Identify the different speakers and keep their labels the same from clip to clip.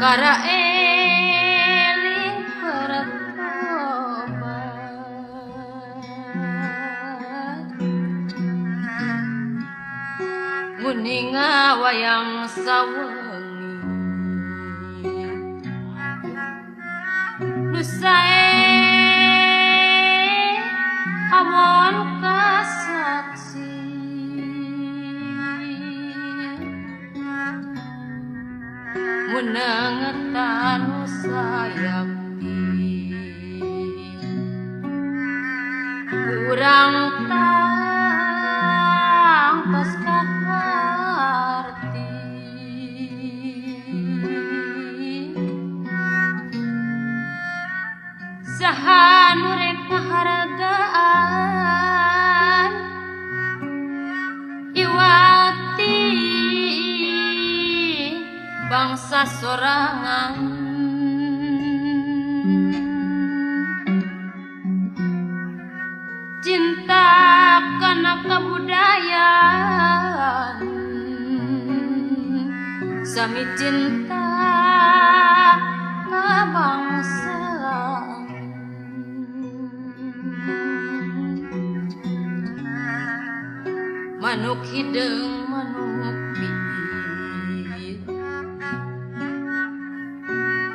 Speaker 1: Kakara eling pertobat nguninga wayang sawengi nu sae amon kasaksi munangetan sayakti kurang tangtos kaharti saha nu rek ngahargaan iwati bangsa sorangan cinta kana kabudayaan sami cinta ka bangsa manuk hideung manuk piit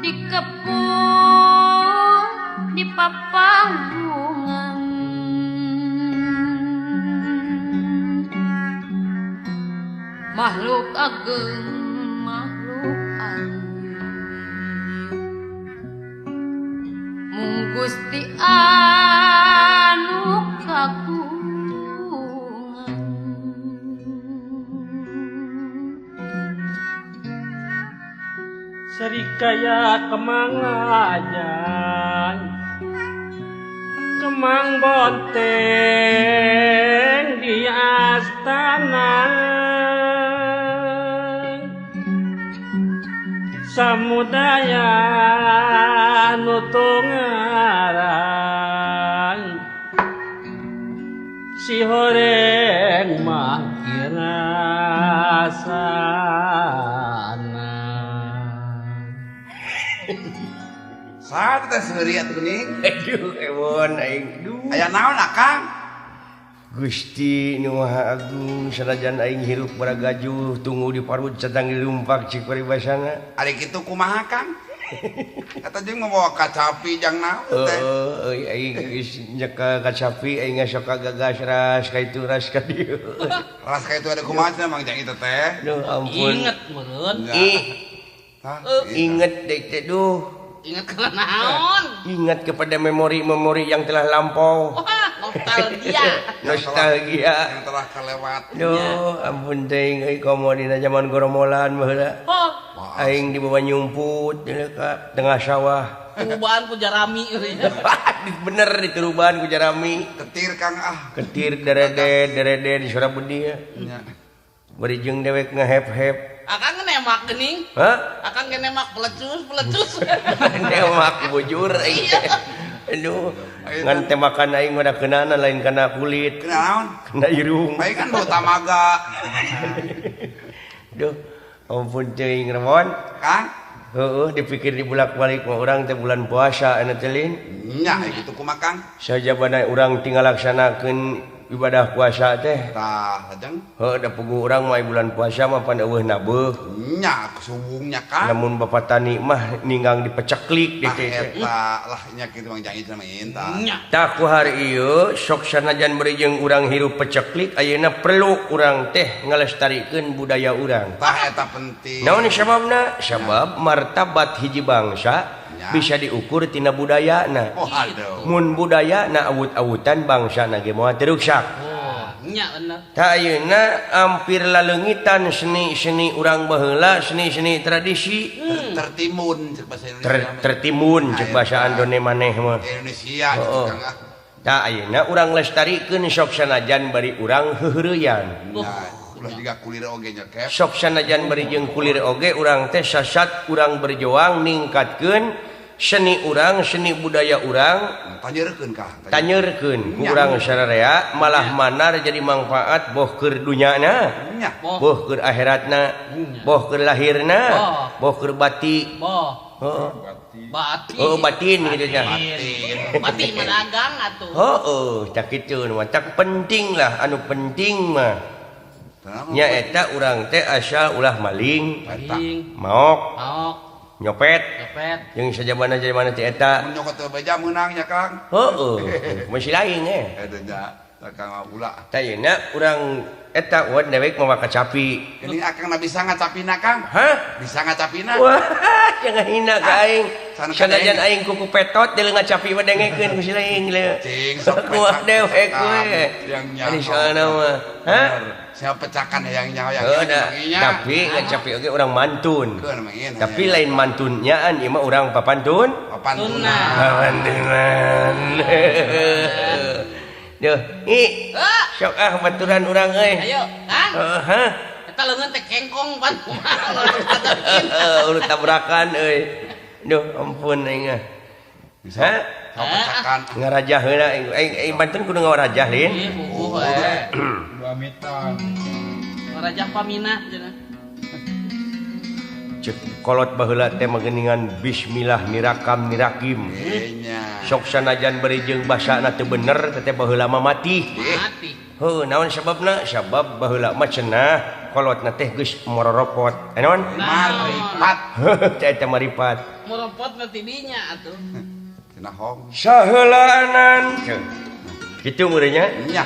Speaker 1: dikepung di papanggungan makhluk ageng makhluk alit mung Gusti anu kagungan.
Speaker 2: Serikaya kemang ajan kemang bonteng di astana samudaya nutungaran si horeng mah kirasana.
Speaker 3: Saat teh seuri atuh geuning.
Speaker 4: Aduh ewon aing. Duh.
Speaker 3: Aya naon Akang?
Speaker 4: Gusti nu Maha Agung sanajan aing hirup baragajuh tunggu di parut catang dilumpak cik paribasana.
Speaker 3: Ari kitu kumaha Kang? Eta jeung mawa kacapi jang naon teh?
Speaker 4: Heeh, aing geus nyekel kacapi aing sok kagagas ras ka itu ras ka dieu.
Speaker 3: Ras ka itu ada kumaha cenah Mang Jang itu teh?
Speaker 4: Duh ampun.
Speaker 5: Inget meureun.
Speaker 4: Inget deui teh duh.
Speaker 5: Ingat ke naon?
Speaker 4: Ingat kepada memori-memori yang telah lampau.
Speaker 5: Wah, nostalgia.
Speaker 4: Nostalgia
Speaker 3: yang telah kelewat.
Speaker 4: Duh, ampun teuing euy komo dina zaman goromolan baheula.
Speaker 5: Oh.
Speaker 4: Aing dibawa nyumput ka tengah sawah.
Speaker 5: Turuban ku jarami euy.
Speaker 4: Bener dituruban ku jarami.
Speaker 3: Ketir Kang ah.
Speaker 4: Ketir derede derede di Surabudi ya.
Speaker 3: Nya.
Speaker 4: Bari jeung dewek ngehep-hep.
Speaker 5: Akang nembak geuning.
Speaker 4: Hah?
Speaker 5: Akang nembak pelecus, pelecus.
Speaker 4: Nembak bujur aing. Aduh, ngan tembakan aing mah da keunana lain kana kulit.
Speaker 3: Kena naon?
Speaker 4: Kena irung.
Speaker 3: Aing kan bau tamaga.
Speaker 4: Duh, ampun teuing Remon.
Speaker 3: Kang?
Speaker 4: Heueuh dipikir dibulak-balik mah urang teh bulan puasa anu teh lin.
Speaker 3: Nya kitu kumaha Kang?
Speaker 4: Sajabana urang tinggal laksanakeun ibadah puasa teh.
Speaker 3: Tah, lajeng.
Speaker 4: Heuh, da puguh urang mah bulan puasa mah pan eueuh nabeuh.
Speaker 3: Nya suwungnya Kang.
Speaker 4: Lamun bapak tani mah ninggang dipeceklik di teh.
Speaker 3: Eta lah nya kitu Mang Jang mah eta.
Speaker 4: Tah ku hari ieu sok sanajan beri jeung urang hirup peceklik ayeuna perlu urang teh ngalestarikeun budaya urang.
Speaker 3: Tah eta penting.
Speaker 4: Naon sababna? Sabab martabat hiji bangsa bisa diukur tina budayana.
Speaker 3: Oh, aduh.
Speaker 4: Mun budayana awut-awutan bangsana ge moal teu ruksak.
Speaker 5: Oh, nya bener.
Speaker 4: Tah ayeuna hampir laleungitan seni-seni urang baheula, seni-seni tradisi
Speaker 3: tertimun cek bahasa Indonesia.
Speaker 4: Tertimun cek bahasa Andone maneh mah.
Speaker 3: Indonesia cek Kang ah.
Speaker 4: Tah ayeuna urang lestarikeun sok sanajan bari urang heuheureyan.
Speaker 3: Ulah juga kulir oge nya Kep.
Speaker 4: Sok sanajan bari jeung kulir oge urang teh sasat urang berjuang ningkatkeun Seni urang, seni budaya urang
Speaker 3: tanyeurkeun ka.
Speaker 4: Tanyeurkeun ku urang sararea malah manar jadi manfaat boh keur dunyana, boh keur akhiratna, boh keur lahirna, boh keur bati.
Speaker 5: Boh.
Speaker 4: Heeh.
Speaker 5: Bati.
Speaker 4: Oh, batin gitu nya.
Speaker 5: Batin. Bati mah dagang atuh.
Speaker 4: Heeh, tah kitu nu matak penting lah, anu penting mah. Nya eta urang teh asal ulah maling, maok, nyopet, jeung sajabana-jabana teh eta.
Speaker 3: Mun nyokot teu beja meunang nya Kang.
Speaker 4: Heeh, masih lain eh.
Speaker 3: Eta nya Kang ulah.
Speaker 4: Tah yeuna urang eta wan dewek mawa kacapi.
Speaker 3: Geuning akang na bisa ngacapina Kang?
Speaker 4: Hah?
Speaker 3: Bisa ngacapina?
Speaker 4: Wah, jangan hina ka aing. Sanajan aing kuku petot deuleu ngacapi mah dengekeun ku si lain leu.
Speaker 3: Cing sok
Speaker 4: kuah dewek we.
Speaker 3: Yang nyaho.
Speaker 4: Ari soalna mah. Hah?
Speaker 3: Siapa pecakan yang nyaho yang
Speaker 4: tapi ngacapi oge urang mantun. Tapi lain mantunnyaan ieu mah urang papantun.
Speaker 3: Papantunan.
Speaker 4: Papantunan. Duh, i. Sok ah baturan urang euy.
Speaker 5: Ayo, Kang.
Speaker 4: Heeh.
Speaker 5: Eta leungeun teh kengkong pan kumaha.
Speaker 4: Urut tabrakan euy. Duh, ampun aing ah. Hah?
Speaker 3: Sok pecakan.
Speaker 4: Ngarajah heula aing. Aing Banten kudu ngawarajah lin.
Speaker 5: Ih, puguh we.
Speaker 6: Kudu amitan.
Speaker 5: Ngarajah pamina cenah.
Speaker 4: Cek kolot baheula teh mageningan bismillah nirakam nirakim. Sok sanajan bari jeung basana teu bener teh baheula mah mati.
Speaker 5: Mati.
Speaker 4: Heuh, naon sababna? Sabab baheula mah cenah kolotna teh geus mororopot. Naon?
Speaker 3: Maripat.
Speaker 4: Teh eta maripat.
Speaker 5: Moropot mah ti dinya atuh.
Speaker 3: Cenah hong.
Speaker 4: Saheulaanan. Kitu meureunnya?
Speaker 3: Nya.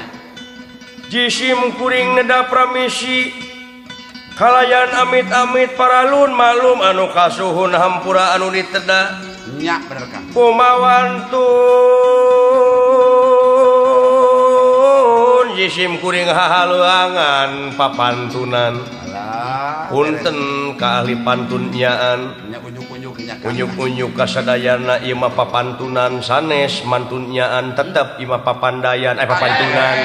Speaker 4: Jisim kuring neda pramisi. Kalayan amit-amit paralun malum anu kasuhun hampura anu diteda.
Speaker 3: Nya bener Kang.
Speaker 4: Kumawantun jisim kuring hahaluangan papantunan.
Speaker 3: Alah.
Speaker 4: Punten ka ahli pantunnyaan.
Speaker 3: Nya unjuk-unjuk nya Kang.
Speaker 4: Unjuk-unjuk kasadayana ieu mah papantunan sanes mantunnyaan tetep ieu mah papandayan papantunan.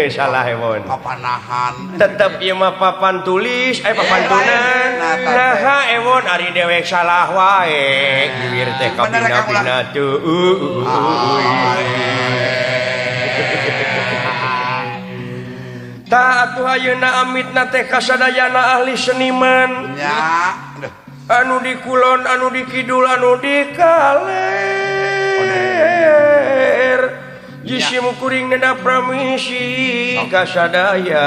Speaker 4: Salah ewon.
Speaker 3: Papanahan.
Speaker 4: Tetep ieu mah papan tulis papantunan. Naha ewon ari dewek salah wae. Giwir teh kabina-bina teu. Tah atuh ayeuna amitna teh kasadayana ahli seniman.
Speaker 3: Nya.
Speaker 4: Anu di kulon, anu di kidul, anu di kaler. Jisim kuring neda pramisi kasadaya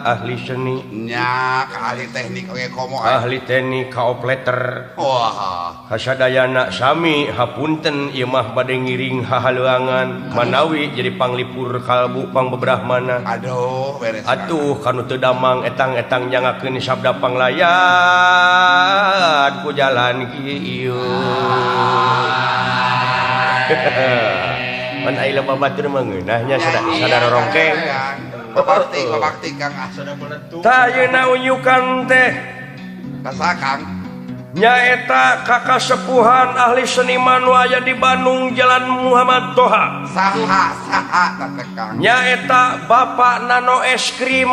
Speaker 4: ahli seni.
Speaker 3: Nya, ahli teknik oge komo.
Speaker 4: Ahli teknik kaopleter.
Speaker 3: Wah.
Speaker 4: Kasadayana sami hapunten ieu mah bade ngiring hahaleuangan manawi jadi panglipur kalbu pangbebrahmana.
Speaker 3: Aduh, beres.
Speaker 4: Atuh kanu teu damang etang-etang nyangakeun sabda panglayat ku jalan kieu. Pan ai loba batur mah ngeunah nya sadar rongkeng.
Speaker 3: Babakti, babakti Kang ah.
Speaker 4: Tah ayeuna unyukan teh.
Speaker 3: Kasa Kang.
Speaker 4: Nyaeta kakasepuhan ahli seniman nu aya di Bandung Jalan Muhammad Toha.
Speaker 3: Saha saha teh Kang.
Speaker 4: Nyaeta Bapak Nano es krim,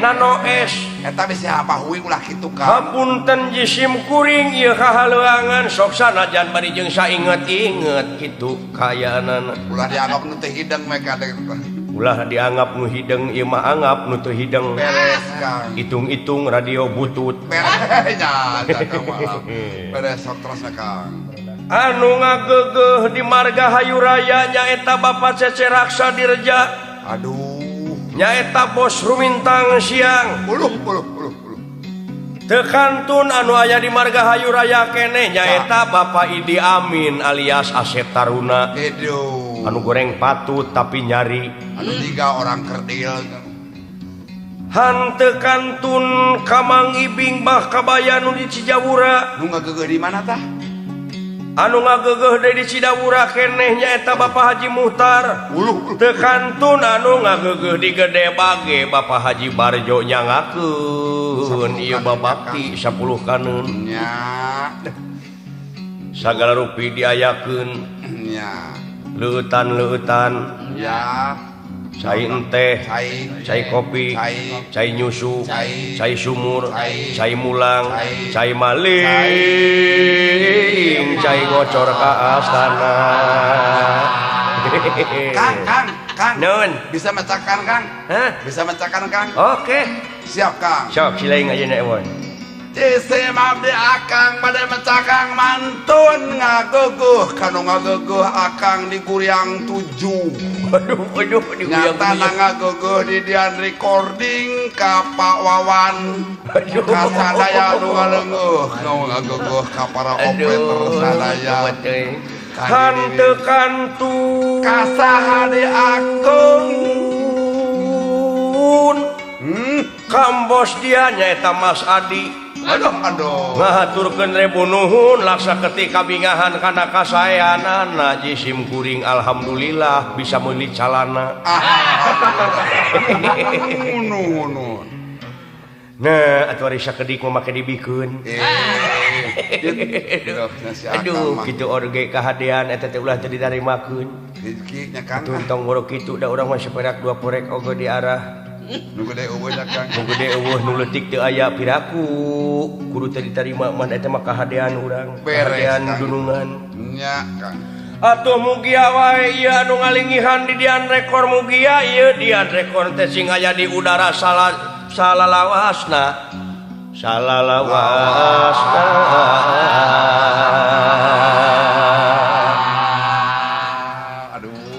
Speaker 4: Nano es.
Speaker 3: Eta bisi hapahui ulah kitu Kang.
Speaker 4: Hapunten jisim kuring ieu kahaleuangan sok sanajan bari jeung sainget-inget kitu kaayaanana.
Speaker 3: Ulah dianggap nu teu hideng mereka teh.
Speaker 4: Ulah dianggap nu hideng ieu mah anggap nu teu hideng.
Speaker 3: Beres Kang.
Speaker 4: Hitung-hitung radio butut.
Speaker 3: Beres nya Kang malam. Beres sok terus Kang.
Speaker 4: Anu ngageugeuh di marga Hayu Raya nyaeta Bapak Cece Raksa Dirja.
Speaker 3: Aduh.
Speaker 4: Nyaeta Bos Rumintang Siang.
Speaker 3: Uluh uluh uluh uluh.
Speaker 4: Teu kantun anu aya di marga Hayu Raya keneh nyaeta Bapak Idi Amin alias Asep Taruna.
Speaker 3: Aduh.
Speaker 4: Anu goreng patut tapi nyari.
Speaker 3: Anu tiga orang kerdil.
Speaker 4: Hanteu kantun Kamang Ibing Bah Kabaya nu di Cijawura.
Speaker 3: Nu ngageugeuh di mana tah?
Speaker 4: Anu ngageugeuh deui di Cidawura keneh nyaeta Bapak Haji Muhtar. Teu kantun anu ngageugeuh di Gede Bage Bapak Haji Barjo nyangakeun ieu babakti 10 kaneun.
Speaker 3: Nya.
Speaker 4: Sagala rupi diayakeun.
Speaker 3: Nya.
Speaker 4: Leutan-leutan.
Speaker 3: Nya.
Speaker 4: Cai enteh, cai kopi, cai nyusu, cai sumur, cai mulang, cai maling, cai ngocor ka astana.
Speaker 3: Kang, Kang, Kang.
Speaker 4: Nun.
Speaker 3: Bisa mecakan, Kang?
Speaker 4: Hah?
Speaker 3: Bisa mecakan, Kang?
Speaker 4: Oke.
Speaker 3: Siap, Kang.
Speaker 4: Sok silaing ayeuna Ewon.
Speaker 3: Jisim abdi akang bade mecakang mantun ngageugeuh kanu ngageugeuh akang di Guriang 7.
Speaker 4: Aduh, aduh, di Guriang
Speaker 3: 7. Nyatana ngageugeuh di dian recording ka Pak Wawan. Ka sadaya nu ngaleungeuh nu ngageugeuh ka para operator sadaya.
Speaker 4: Hanteu kantun
Speaker 3: kasaha di akung.
Speaker 4: Kambos dia nyaeta Mas Adi.
Speaker 3: Aduh, aduh.
Speaker 4: Ngahaturkeun rebu nuhun laksa ketika bingahan kana kasaeanana jisim kuring alhamdulillah bisa meuli calana.
Speaker 3: Nuhun.
Speaker 4: Nah, atuh ari sakedik mah make dibikeun. Aduh, kitu orge kahadean eta teh ulah teu ditarimakeun.
Speaker 3: Rezeki nya Kang.
Speaker 4: Atuh tong boro kitu da urang mah saperak dua porek oge di arah.
Speaker 3: Nu gede eueuh nya Kang.
Speaker 4: Nu gede eueuh nu leutik teu aya piraku kudu teu ditarima mah eta mah kahadean urang, kahadean dunungan.
Speaker 3: Nya Kang.
Speaker 4: Atuh mugia wae ieu anu ngalingihan di dian rekor mugia ieu dian rekor teh sing aya di udara salalawasna. Salalawasna.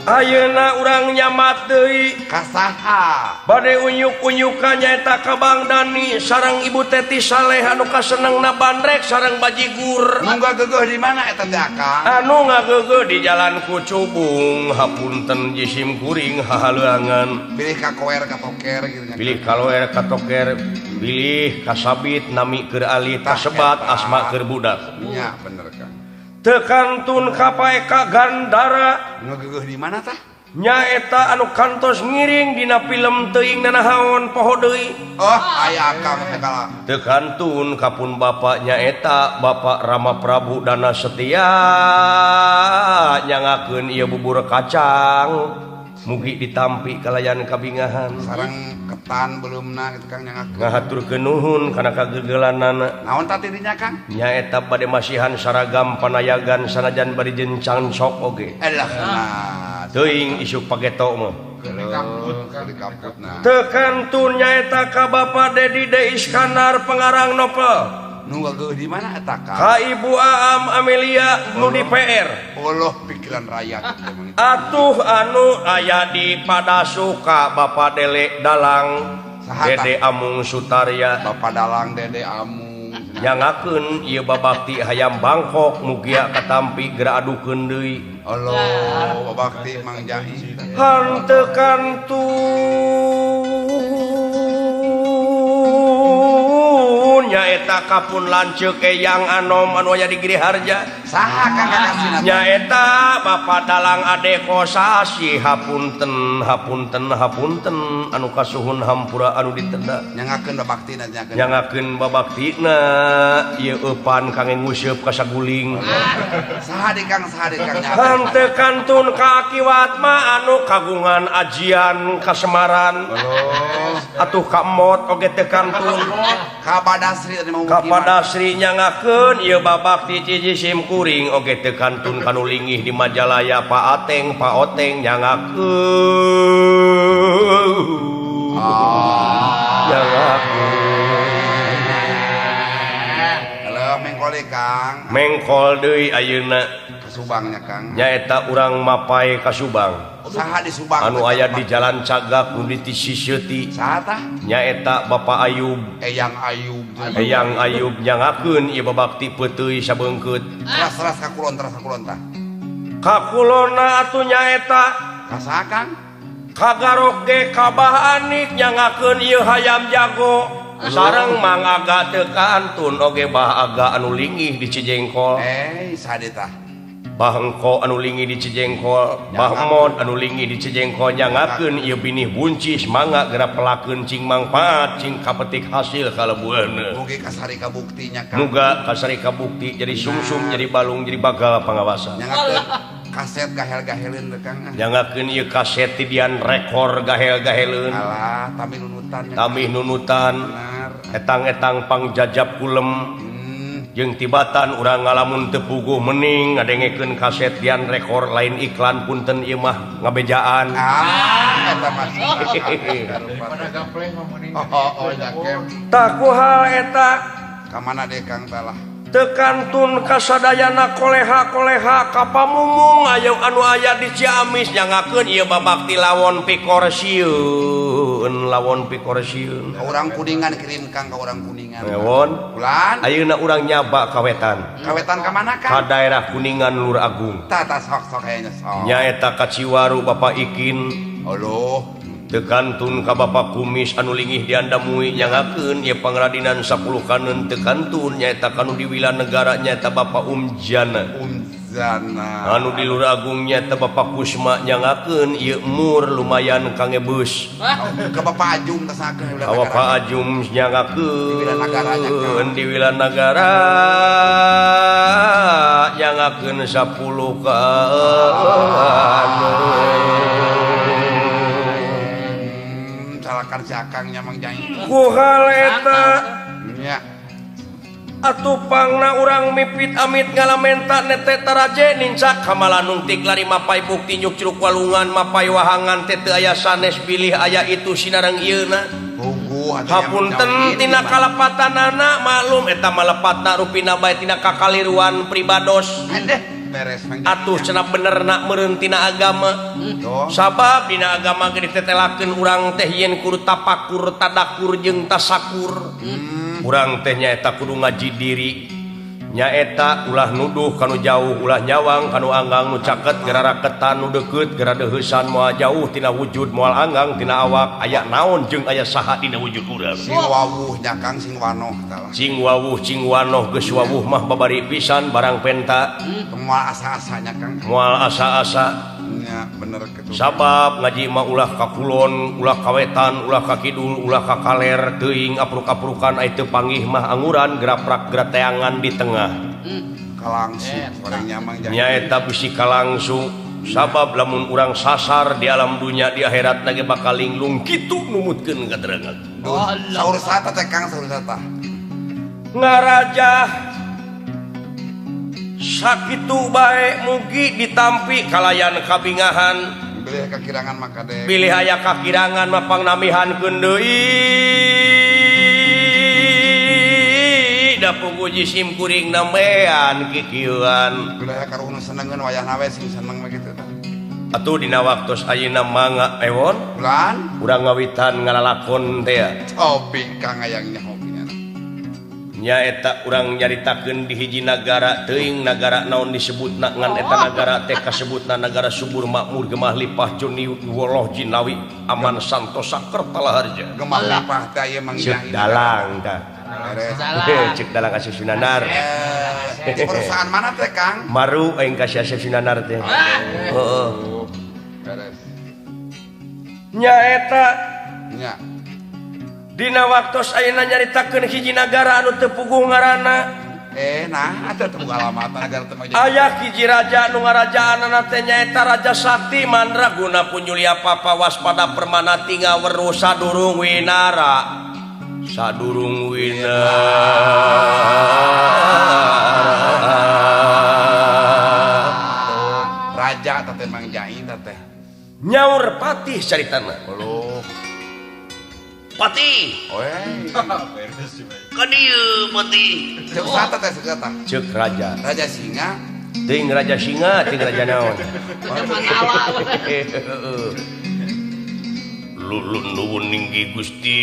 Speaker 4: Ayeuna urang nyamat deui
Speaker 3: kasaha
Speaker 4: bade unyuk-unyukan nyaeta ka Bang Dani sareng Ibu Teti Saleh anu kasenengna bandrek sareng bajigur.
Speaker 3: Nu ngageugeuh di mana eta teh Akang?
Speaker 4: Anu ngageugeuh di Jalan Kucubung hapunten jisim kuring hahaleuangan.
Speaker 3: Bilih ka koer ka toker kitu nya.
Speaker 4: Bilih kaloer ka toker, bilih kasabit nami keur alit kasebat asma keur budak.
Speaker 3: Nya bener Kang.
Speaker 4: Teu kantun ka Paeka Gandara.
Speaker 3: Ngageugeuh di mana tah?
Speaker 4: Nyaeta anu kantos ngiring dina film teuing nanahaon poho deui.
Speaker 3: Oh, aya Akang teh kala.
Speaker 4: Teu kantun ka pun bapa nyaeta Bapak Rama Prabu Dana Setia nyangakeun ieu bubur kacang. Mugi ditampi kalayan kabingahan.
Speaker 3: Sareng ketan beleumna kitu Kang nyangakeun.
Speaker 4: Ngahaturkeun nuhun kana kagegelanana.
Speaker 3: Naon tah tidinya Kang?
Speaker 4: Nyaeta bade masihan saragam panayagan sanajan bari jencan sok oge.
Speaker 3: Elah nah.
Speaker 4: Teuing isuk pageto mah.
Speaker 3: Dikaputna.
Speaker 4: Teu kantun nyaeta ka Bapak Dedi D. Iskandar pengarang novel.
Speaker 3: Nu ngageugeuh di mana eta Kang?
Speaker 4: Ka Ibu Aam Amelia nu di PR.
Speaker 3: Allah pikiran rakyat.
Speaker 4: Atuh anu aya di Padasuka Bapak Dele Dalang Dede Amung Sutarya.
Speaker 3: Bapak Dalang Dede Amung
Speaker 4: nyangakeun ieu babakti hayam Bangkok mugia katampi geura adukeun deui.
Speaker 3: Allah babakti Mang Jai.
Speaker 4: Hanteu kantun nyaeta kapun lanceuk Eyang Anom anu aya di Giri Harja.
Speaker 3: Saha Kang kakasina?
Speaker 4: Nyaeta Bapak Dalang Ade Kosasi hapunten hapunten hapunten anu kasuhun hampura anu ditenda.
Speaker 3: Nyangakeun babaktina nyangakeun.
Speaker 4: Nyangakeun babaktina ieu eupan kangge nguseup ka saguling.
Speaker 3: Saha di Kang saha di Kang?
Speaker 4: Hanteu kantun ka akiwat mah anu kagungan ajian kasemaran. Atuh ka emot oge teu kantun.
Speaker 3: Ka Padasri tadi mau
Speaker 4: Kapadasri nyangakeun ieu babakti cijisim kuring oge teu kantun kanu lingih di Majalaya Pak Ateng Pak Oteng nyangakeun. Nyangakeun.
Speaker 3: Halo mengkol Kang.
Speaker 4: Mengkol deui ayeuna
Speaker 3: ka Subang nya Kang.
Speaker 4: Nyaeta urang mapai ka Subang.
Speaker 3: Saha di Subang?
Speaker 4: Anu aya di Jalan Cagak nu di Siseuti.
Speaker 3: Saha tah?
Speaker 4: Nyaeta Bapak Ayub.
Speaker 3: Eyang Ayub.
Speaker 4: Eyang Ayub nyangakeun ieu babakti peuteuy sabeungkeut.
Speaker 3: Teras-teras ka kulon, teras ka kulon tah.
Speaker 4: Ka kulonna atuh nyaeta
Speaker 3: ka saha Kang?
Speaker 4: Ka Garok ge ka Bah Anik nyangakeun ieu hayam jago. Sareng Mang Aga teu kantun oge Bah Aga anu lingih di Cijengkol.
Speaker 3: Saha deui tah?
Speaker 4: Bah Engko anu linggih di Cijengkol, Bah Mod anu linggih di Cijengkol nyangakeun ieu binih buncis mangga geura pelakeun cing mangfaat cing kapetik hasil kalebueuna.
Speaker 3: Mugi kasari kabukti nya Kang.
Speaker 4: Muga kasari kabukti jadi sumsum jadi balung jadi bagal pangawasan.
Speaker 3: Nyangakeun Kaset gahel-gaheleun teh Kang.
Speaker 4: Nyangakeun ieu kaset ti Dian rekor gahel-gaheleun.
Speaker 3: Alah, tami nunutan.
Speaker 4: Tami nunutan. Etang-etang pangjajab kulem. Jeung tibatan urang ngalamun teu puguh mening ngadengekeun kaset Dian rekor lain iklan punten ieu mah ngabejaan.
Speaker 3: Ah, eta mah. Oh,
Speaker 4: tah ku hal eta
Speaker 3: ka mana deui Kang talah?
Speaker 4: Teu kantun kasadayana koleha-koleha ka pamumung aya anu aya di Ciamis nyangakeun ieu babakti lawon pikorsieun, lawon pikorsieun.
Speaker 3: Ka urang Kuningan kirim Kang, ka urang Kuningan.
Speaker 4: Lawon.
Speaker 3: Bulan.
Speaker 4: Ayeuna urang nyaba kawetan.
Speaker 3: Kawetan ka mana Kang?
Speaker 4: Ka daerah Kuningan Lur Agung.
Speaker 3: Tah tah sok sok kayaknya sok.
Speaker 4: Nyaeta ka Ciwaru Bapak Ikin.
Speaker 3: Aduh.
Speaker 4: Teu kantun ka Bapak Kumis anu lingih diandamui nyangakeun ieu pangradinan 10 kaneun teu kantun nyaeta kanu di Wilanegara nyaeta Bapak Umjana.
Speaker 3: Umjana.
Speaker 4: Anu di Lur Agung nyaeta Bapak Kusma nyangakeun ieu mur lumayan kangge beus.
Speaker 3: Ka Bapak Ajum tasakeun
Speaker 4: Ka Bapak Ajum nyangakeun di Wilanegara nyangakeun 10 kaneun.
Speaker 3: Salakan si Akangnya Mang Jai.
Speaker 4: Ku hal eta
Speaker 3: nya
Speaker 4: atuh pangna urang mipit amit ngalamenta nete taraje nincak kamalanung tik lari mapai bukti nyuk curug walungan mapai wahangan teh teu aya sanes bilih aya itu sinareng ieuna. Hapunten tina kalepatanana maklum eta malepatna rupina bae tina kakaliruan pribados. Atuh cenah benerna meureun tina agama. Sabab dina agama ge ditetelakeun urang teh yen kudu tapakur, tadakur jeung tasakur. Urang teh nyaeta kudu ngaji diri. Nyaeta ulah nuduh kanu jauh, ulah nyawang kanu anggang nu caket gera raketan nu deukeut gera deuheusan moal jauh tina wujud moal anggang tina awak aya naon jeung aya saha dina wujud urang.
Speaker 3: Sing wawuh nya Kang, sing wanoh tah.
Speaker 4: Sing wawuh cing wanoh geus wawuh mah babari pisan barang penta.
Speaker 3: Moal asa-asa nya Kang.
Speaker 4: Moal asa-asa.
Speaker 3: Nya bener kitu.
Speaker 4: Sabab ngaji mah ulah ka kulon, ulah ka wetan, ulah ka kidul, ulah ka kaler, teuing apruk-aprukan ai teu panggih mah anguran graprak grateangan di tengah.
Speaker 3: Kalangsu goreng nyamang jadi.
Speaker 4: Nyaeta bisi kalangsu. Sabab lamun urang sasar di alam dunya di akhirat ge bakal linglung kitu numutkeun katerangan.
Speaker 3: Saur sata teh Kang, saur sata.
Speaker 4: Ngarajah sakitu bae mugi ditampi kalayan kabingahan.
Speaker 3: Bilih kakirangan mah kade.
Speaker 4: Bilih aya kakirangan mah pangnamihankeun deui. Da puguji sim kuring nambean kikieuan.
Speaker 3: Bilih aya karuhun senengeun wayahna we sing seneng mah kitu tah.
Speaker 4: Atuh dina waktos ayeuna mangga ewon.
Speaker 3: Bulan
Speaker 4: urang ngawitan ngalalakon teh.
Speaker 3: Cobi Kang hayang nyaho.
Speaker 4: Nyaeta urang nyaritakeun di hiji nagara teuing nagara naon disebutna ngan eta nagara teh kasebutna nagara subur makmur gemah lipah joni woloh jinawi aman santosa kertala harja.
Speaker 3: Gemah lipah teh ieu Mang
Speaker 4: Jai. Ceuk dalang tah. Ceuk dalang ka Sunanar.
Speaker 3: Perusahaan mana teh Kang?
Speaker 4: Maru aing ka si Sunanar teh. Heeh.
Speaker 3: Beres.
Speaker 4: Nyaeta
Speaker 3: nya
Speaker 4: dina waktos ayeuna nyaritakeun hiji nagara anu teu puguh ngaranna.
Speaker 3: Nah atuh teu alamat nagara teh mah.
Speaker 4: Aya hiji raja nu ngarajaanana teh nyaeta Raja Sakti Mandraguna Punjulia Papa waspada permana tingaweruh sadurung winara. Sadurung winara.
Speaker 3: Raja teh Mang Jai teh.
Speaker 4: Nyaur patih caritana.
Speaker 3: Uluh.
Speaker 4: Patih. Ka dieu patih.
Speaker 3: Ceuk sata teh ceuk sata.
Speaker 4: Ceuk raja.
Speaker 3: Raja singa.
Speaker 4: Teuing raja singa, teuing raja naon. Lulun nuwun ninggi Gusti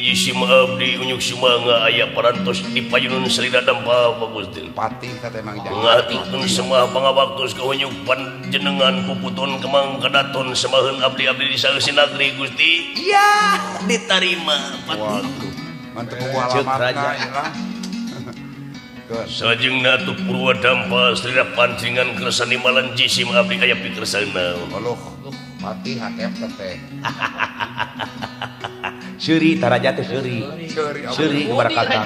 Speaker 4: jisim abdi unyuk sumangga aya parantos di payunun salira dampa Gusti.
Speaker 3: Patih teh Mang Jai.
Speaker 4: Ngaturkeun semah pangabaktos ka unyuk panjenengan puputun kemang kadaton semaheun abdi-abdi di saeusi nagri Gusti. Iya, ditarima patih.
Speaker 3: Mantep alamatna ieu.
Speaker 4: Sajengna atuh purwa dampa salira pancingan kersa nimalan jisim abdi aya pikersana.
Speaker 3: Uluh. Patih hakep teh.
Speaker 4: Seuri taraja teh seuri. Seuri kebarakatan.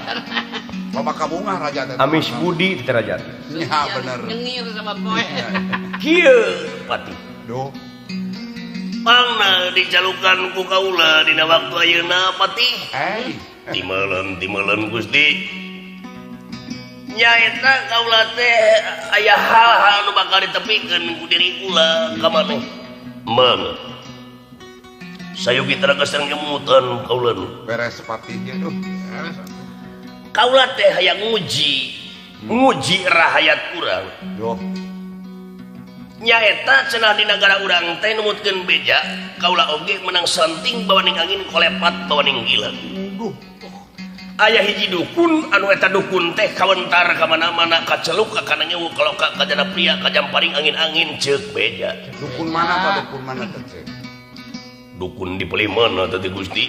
Speaker 3: Loba kabungah raja teh.
Speaker 4: Amis budi teh raja.
Speaker 3: Nya bener.
Speaker 5: Nyengir sama poe.
Speaker 4: Kieu Patih.
Speaker 3: Duh.
Speaker 4: Pangna dicalukan ku kaula dina waktu ayeuna Patih. Timeuleun Gusti. Nyaeta kaula teh aya hal-hal nu bakal ditepikeun ku diri kula ka maneh. Mangga. Sayogi teragas sareng nyemutan kaula nu.
Speaker 3: Beres patihnya duh.
Speaker 4: Kaula teh hayang nguji, nguji rahayat urang.
Speaker 3: Duh.
Speaker 4: Nyaeta cenah di nagara urang teh numutkeun beja, kaula oge menang santing bawaning angin kolepat bawaning gila.
Speaker 3: Duh.
Speaker 4: Aya hiji dukun anu eta dukun teh kawentar ka mana-mana kaceluk ka kana nyewu kaloka ka jana pria ka jamparing angin-angin ceuk beja.
Speaker 3: Dukun mana tah dukun mana teh ceuk?
Speaker 4: Dukun di mana teh Gusti?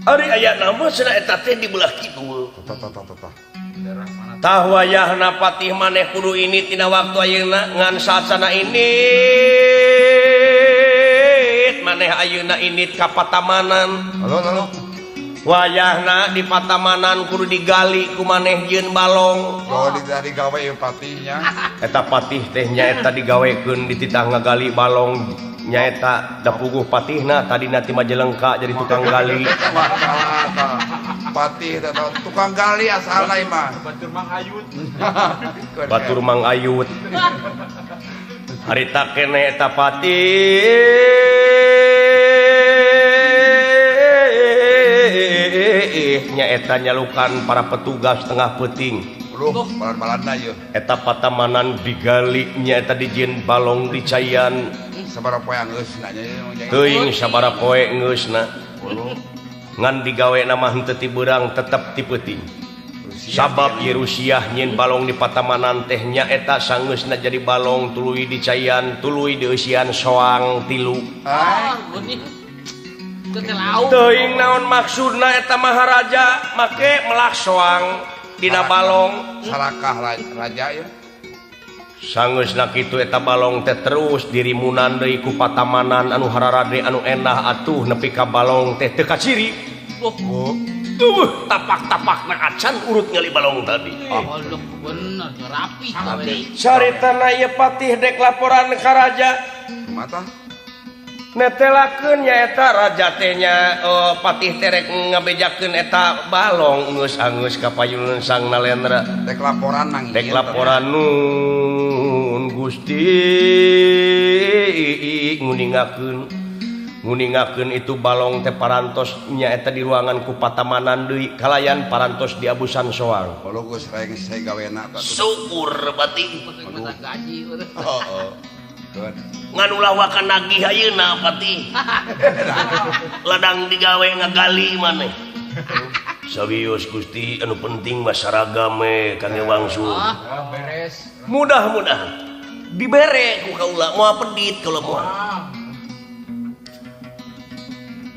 Speaker 4: Ari aya nama cenah eta teh di belah kidul.
Speaker 3: Tah tah tah tah.
Speaker 4: Tah wayahna patih maneh kudu ini tina waktu ayeuna ngan sacana ini maneh ayeuna ini ka patamanan.
Speaker 3: Halo halo.
Speaker 4: Wayahna di patamanan kudu digali ku maneh jieun balong.
Speaker 3: Oh digawe ieu patihnya.
Speaker 4: Eta patih teh nyaeta digawekeun dititah ngagali balong nyaeta da puguh patihna tadina ti Majalengka jadi tukang gali.
Speaker 3: Patih teh tukang gali asalna mah.
Speaker 2: Batur Mang Ayut.
Speaker 4: Batur Mang Ayut. Harita keneh eta patih nyaeta nyalukan para petugas tengah peuting.
Speaker 3: Luh, balan-balanna ieu.
Speaker 4: Eta patamanan digali nyaeta dijieun balong dicaian.
Speaker 3: Sabaraha poe geusna nya ieu.
Speaker 4: Teuing sabaraha poe geusna. Ngan digawe nama henteu ti beurang tetep ti peuting. Sabab ieu Rusiah nyieun balong di patamanan teh nyaeta sangeusna jadi balong tuluy dicaian, tuluy dieusian soang tilu.
Speaker 5: Ah,
Speaker 4: teuing naon maksudna eta maharaja make melak soang dina balong.
Speaker 3: Sarakah raja ya.
Speaker 4: Sangeusna kitu eta balong teh terus dirimunan deui ku patamanan anu hararade anu endah atuh nepi ka balong teh teu kaciri.
Speaker 5: Oh.
Speaker 4: Tuh tapak-tapakna acan urut ngali balong tadi.
Speaker 5: Oh, bener rapi kabeh.
Speaker 4: Caritana ieu patih dek laporan ka raja.
Speaker 3: Mata
Speaker 4: netelakeun nyaeta raja teh nya patih teh rek ngabejakeun eta balong geus angeus ka payuneun Sang Nalendra.
Speaker 3: Dek laporan nang
Speaker 4: dek laporan nun Gusti nguningakeun itu balong teh parantos nyaeta di ruangan ku patamanan deui kalayan parantos di abusan soang.
Speaker 3: Kalau geus rek gawena
Speaker 4: syukur patih.
Speaker 3: Heeh.
Speaker 4: Ngan ulah wakan nagih ayeuna patih. Ladang digawe ngagali maneh. Sawios Gusti anu penting mah saragam we kangge wangsul.
Speaker 2: Beres.
Speaker 4: Mudah-mudahan dibere ku kaula moal pedit kaula moal.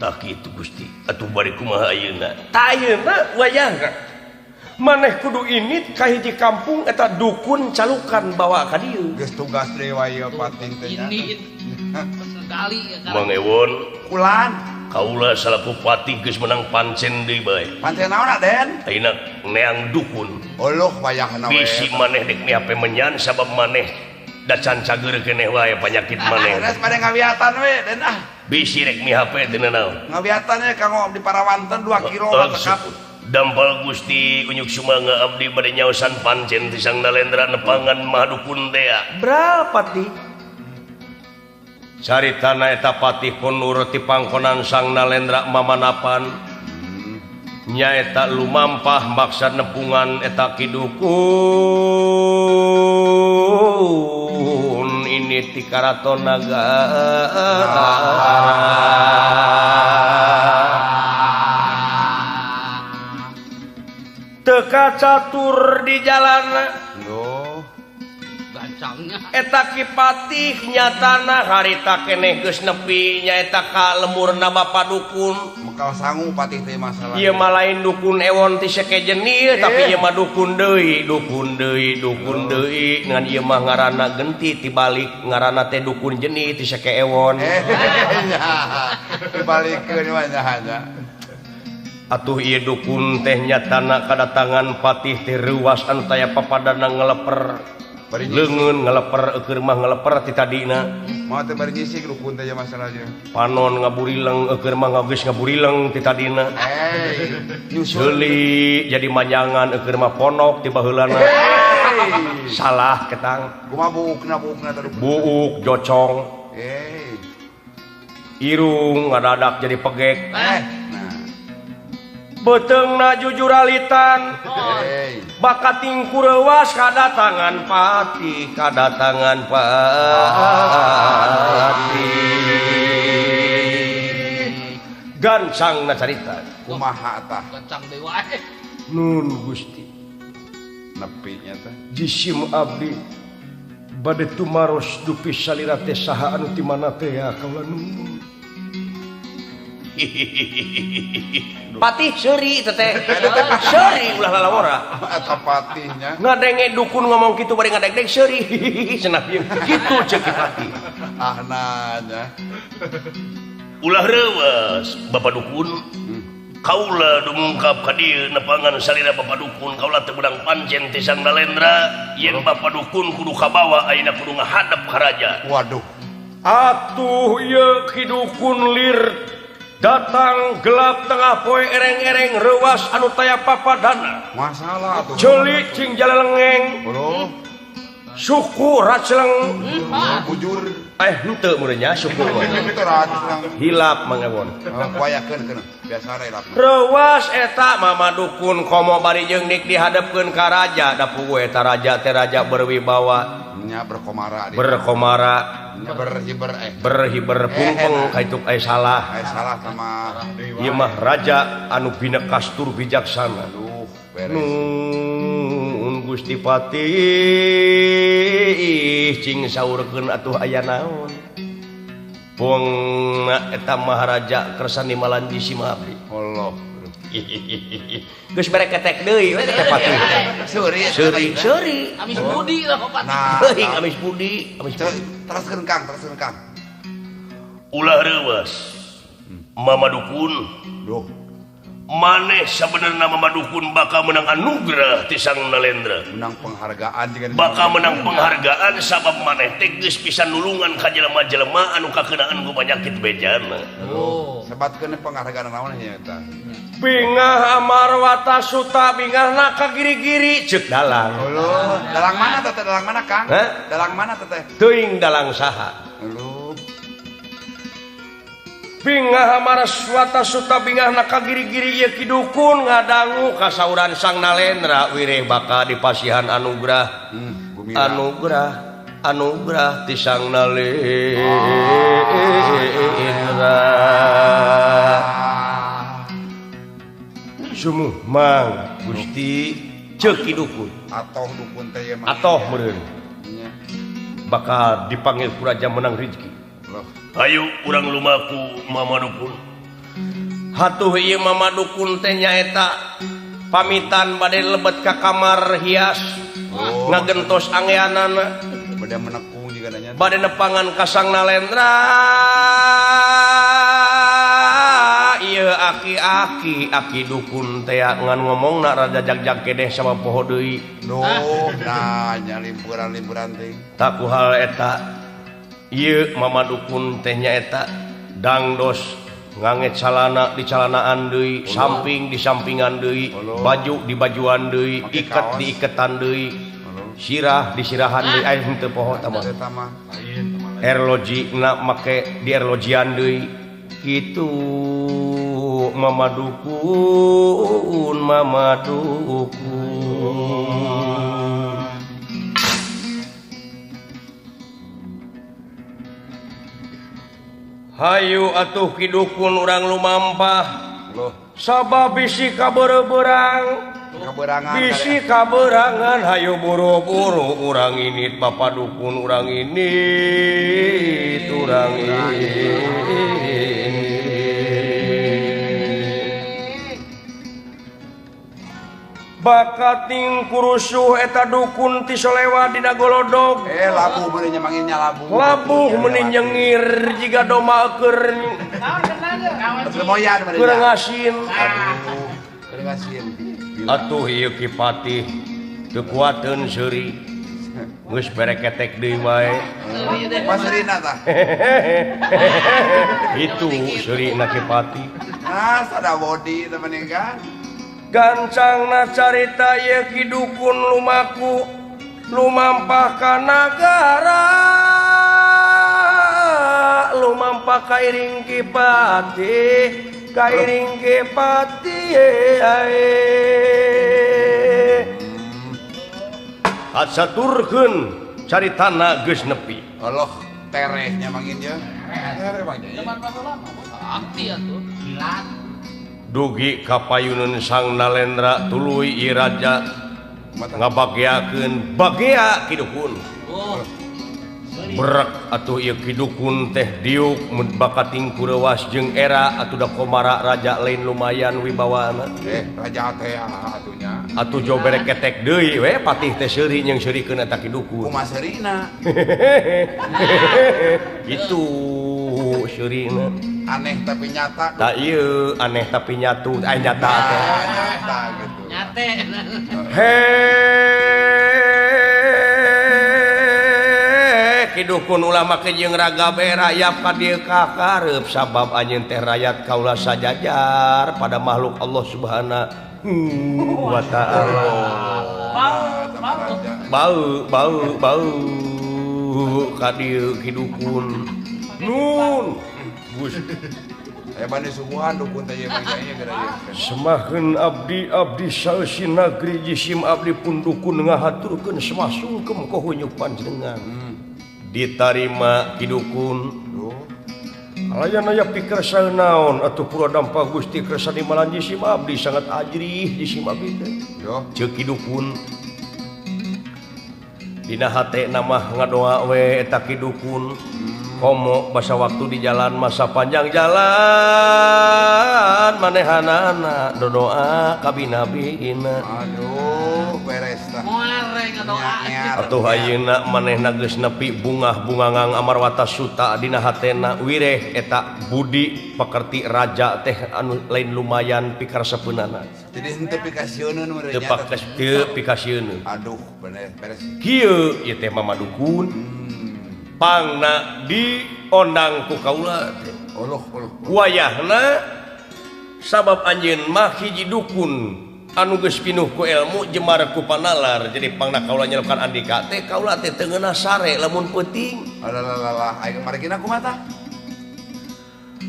Speaker 4: Tah kitu Gusti, atuh bari kumaha ayeuna? Tah ayeuna wayahna. Maneh kudu ini ka hiji kampung eta dukun calukan bawa ka dieu.
Speaker 3: Geus tugas deui wae ieu patih teh nya.
Speaker 4: Mang Ewon
Speaker 3: kulan
Speaker 4: kaula salaku patih geus menang pancen deui bae.
Speaker 3: Pancen naon Aden?
Speaker 4: Ayeuna neang dukun.
Speaker 3: Uluh wayahna we.
Speaker 4: Bisi maneh dek mihape menyan sabab maneh da can cager keneh wae panyakit maneh.
Speaker 3: Beres pada ngawiatan we Den ah.
Speaker 4: Bisi rek mihape teu naon.
Speaker 3: Ngawiatan we kanggo di Parawanten 2 kilo tekap.
Speaker 4: Dampal Gusti unyuk sumangga abdi bade nyaosan pancen ti Sang Nalendra nepangan mahadukun tea. Berapa ti? Caritana eta patih konur ti pangkonan Sang Nalendra mamanapan. Nyaeta lumampah maksa nepungan eta kidukun ini ti karaton nagara. Teka catur di jalan.
Speaker 3: Loh,
Speaker 5: gancangnya.
Speaker 4: Eta ki patih nyatana harita keneh geus nepi nyaeta ka lemurna bapa dukun.
Speaker 3: Mekal sangu patih teh masalah.
Speaker 4: Ieu mah lain dukun ewon ti sekejen ieu tapi ieu mah dukun deui, dukun deui, dukun deui ngan ieu mah ngaranna genti tibalik ngaranna teh dukun jenih ti seke ewon.
Speaker 3: Dibalikeun mah nya.
Speaker 4: Atuh ieu dukun teh nyatana kadatangan patih teh reuwas anu taya papadana ngeleper. Leungeun ngaleper eukeun mah ngaleper ti tadina.
Speaker 3: Moal teh bari nyisik dukun teh masalahnya.
Speaker 4: Panon ngaburileng eukeun mah geus ngaburileng ti tadina. Seuli jadi manjangan eukeun mah ponok ti baheulana. Salah ketang.
Speaker 3: Kumaha buukna buukna teh dukun.
Speaker 4: Buuk jocong. Irung ngadadak jadi pegek. Beuteungna jujuralitan. Bakating kurewas kadatangan pati, kadatangan pati. Gancangna carita.
Speaker 3: Kumaha tah?
Speaker 5: Gancang deui wae.
Speaker 4: Nun Gusti.
Speaker 3: Nepi nya teh.
Speaker 4: Jisim abdi bade tumaros dupi salira teh saha anu ti mana teh ya kaula nun. Patih seuri teh teh. Seuri ulah lalawora.
Speaker 3: Eta patihnya.
Speaker 4: Ngadenge dukun ngomong kitu bari ngadegdeg seuri. Cenah ieu. Kitu ceuk ki patih.
Speaker 3: Ah nanya.
Speaker 4: Ulah reuwas Bapak dukun. Kaula dumungkap ka dieu nepangan salira Bapak dukun kaula teu meunang pancen ti Sang Nalendra yen Bapak dukun kudu kabawa ayeuna kudu ngahadep ka raja.
Speaker 3: Waduh.
Speaker 4: Atuh ieu ki dukun lir datang gelap tengah poe ereng-ereng reuwas anu taya papadana.
Speaker 3: Masalah atuh.
Speaker 4: Ceuli cing jalalengeng. Suku raceleng.
Speaker 3: Bujur.
Speaker 4: Henteu meureun nya suku. Hilap mangewon.
Speaker 3: Wayakeun keun biasa hilap.
Speaker 4: Reuwas eta mama dukun komo bari jeung nik dihadepkeun ka raja da puguh eta raja teh raja berwibawa.
Speaker 3: Nya berkomara.
Speaker 4: Berkomara.
Speaker 3: Nya berhiber
Speaker 4: berhiber pungpeng ka itu salah.
Speaker 3: Salah sama
Speaker 4: ieu mah raja anu bina kastur bijaksana.
Speaker 3: Aduh, beres.
Speaker 4: Nun Gusti Patih cing saurkeun atuh aya naon. Pungna eta maharaja kersani malanji si abdi.
Speaker 3: Allah.
Speaker 4: Geus mere ketek deui we teh Patih.
Speaker 3: Seuri
Speaker 4: seuri seuri.
Speaker 5: Amis budi lah kok Patih.
Speaker 4: Teuing amis budi, amis budi.
Speaker 3: Teraskeun Kang, teraskeun Kang.
Speaker 4: Ulah reuwas. Mama dukun.
Speaker 3: Duh.
Speaker 4: Maneh sabenerna Mama dukun bakal menang anugerah ti Sang Nalendra.
Speaker 3: Menang penghargaan juga.
Speaker 4: Bakal menang penghargaan sabab maneh teh geus bisa nulungan ka jelema-jelema anu kakeunaan ku panyakit bejana.
Speaker 3: Oh. Sebatkeun penghargaan naon nya eta?
Speaker 4: Bingah amarwata suta bingahna ka giri-giri ceuk dalang.
Speaker 3: Heuh, dalang mana teh? Dalang mana Kang?
Speaker 4: Hah?
Speaker 3: Dalang mana teh?
Speaker 4: Teuing dalang saha?
Speaker 3: Heuh.
Speaker 4: Bingah amarwata suta bingahna ka giri-giri ieu ki dukun ngadangu kasauran Sang Nalendra wireh bakal dipasihan anugerah. Anugerah anugerah ti Sang Nalendra. Sumuh mang Gusti ceuk ki dukun.
Speaker 3: Atoh dukun teh ieu mah.
Speaker 4: Atoh meureun. Bakal dipanggil ku raja menang rezeki. Ayo urang lumaku Mama dukun. Hatuh ieu Mama dukun teh nyaeta pamitan bade lebet ka kamar hias.
Speaker 3: Oh.
Speaker 4: Ngagentos angeanana.
Speaker 3: Bade menekung juga nanya.
Speaker 4: Bade nepangan ka Sang Nalendra. Ieu aki-aki aki dukun teh ngan ngomongna raja jag-jag kedeh sama poho deui.
Speaker 3: Duh, nah nya limpuran-limpuran teh.
Speaker 4: Tak ku hal eta. Ieu Mama dukun teh nyaeta dangdos nganget calana di calanaan deui, samping di sampingan deui, baju di bajuan deui, iket di iketan deui, sirah di sirahan deui, aya henteu poho tah mah. Erlojina make di erlojian deui. Kitu Mama dukun, Mama dukun. Hayu atuh ki dukun urang lumampah.
Speaker 3: Loh.
Speaker 4: Sabab bisi kabeurang, bisi kaberangan hayu buru-buru urang init Bapak dukun urang init urang init. Bakating kurusuh eta dukun ti solewa dina golodog.
Speaker 3: Labuh meuni nyamangin nya labuh.
Speaker 4: Labuh meuni nyengir jiga domba keur
Speaker 3: lemoyan
Speaker 4: keur ngasin.
Speaker 3: Aduh, keur ngasin.
Speaker 4: Atuh ieu Ki Patih teu kuateun seuri. Geus bereketek deui wae.
Speaker 3: Paserina tah.
Speaker 4: Itu seurina Ki Pati.
Speaker 3: Nah, sada bodi teh mending kan.
Speaker 4: Gancangna carita ieu Ki Dukun lumaku lumampah ka nagara lumampah ka iring Ki Pati kairing Ki Pati asaturkeun caritana geus nepi.
Speaker 3: Allah terehnya mangin ya. Tereh mangin.
Speaker 5: Zaman baheula mah sakti atuh. Kilat.
Speaker 4: Dugi ka payuneun Sang Nalendra tuluy ieu raja ngabageakeun bagea Ki Dukun.
Speaker 5: Oh.
Speaker 4: Brek atuh ieu Ki Dukun teh diuk mun bakating kureuwas jeung era atuh da komara raja lain lumayan wibawana.
Speaker 3: Raja teh atunya.
Speaker 4: Atuh jo bereketek deui we patih teh seuri jeung seurikeun eta Ki Dukun.
Speaker 3: Kumaha seurina?
Speaker 4: Itu seurina.
Speaker 3: Aneh tapi nyata.
Speaker 4: Tah ieu aneh tapi nyatu, nyata teh.
Speaker 3: Nyata gitu.
Speaker 5: Nyate.
Speaker 4: Ki Dukun ulah make jeung raga be rayap ka dieu ka kareup sabab anjeun teh rayat kaula sajajar pada makhluk Allah Subhanahu wa ta'ala. Bau bau bau ka dieu Ki Dukun. Nun Gus.
Speaker 3: Aya bade suguhan dukun teh ieu mah geura ieu.
Speaker 4: Semaheun abdi abdi saeusi nagri jisim abdi pun dukun ngahaturkeun semah sungkem ka hunyuk panjenengan. Ditarima Ki Dukun. Alayan aya pikir naon atuh pura dampa Gusti kersa dimalan jisim abdi sangat ajrih jisim abdi teh. Ceuk Ki Dukun. Dina hatena mah ngadoa we eta Ki Dukun. Komo basa waktu di jalan masa panjang jalan manehanana dodoa ka binabiina.
Speaker 3: Aduh beres tah.
Speaker 4: Atuh ayeuna manehna geus nepi bungah bungangang amarwata suta dina hatena wireh eta budi pekerti raja teh anu lain lumayan pikaresepeunana.
Speaker 3: Jadi henteu pikasieuneun meureun nya.
Speaker 4: Teu pikasieuneun.
Speaker 3: Aduh bener beres.
Speaker 4: Kieu ieu teh Mama Dukun. Pangna diondang ku kaula teh.
Speaker 3: Allah Allah.
Speaker 4: Wayahna sabab anjeun mah hiji dukun anu geus pinuh ku ilmu jemar ku panalar jadi pangna kaula nyelukan andika teh kaula teh teu ngeunah sare lamun peuting.
Speaker 3: Alalalah aing marikina kumaha tah?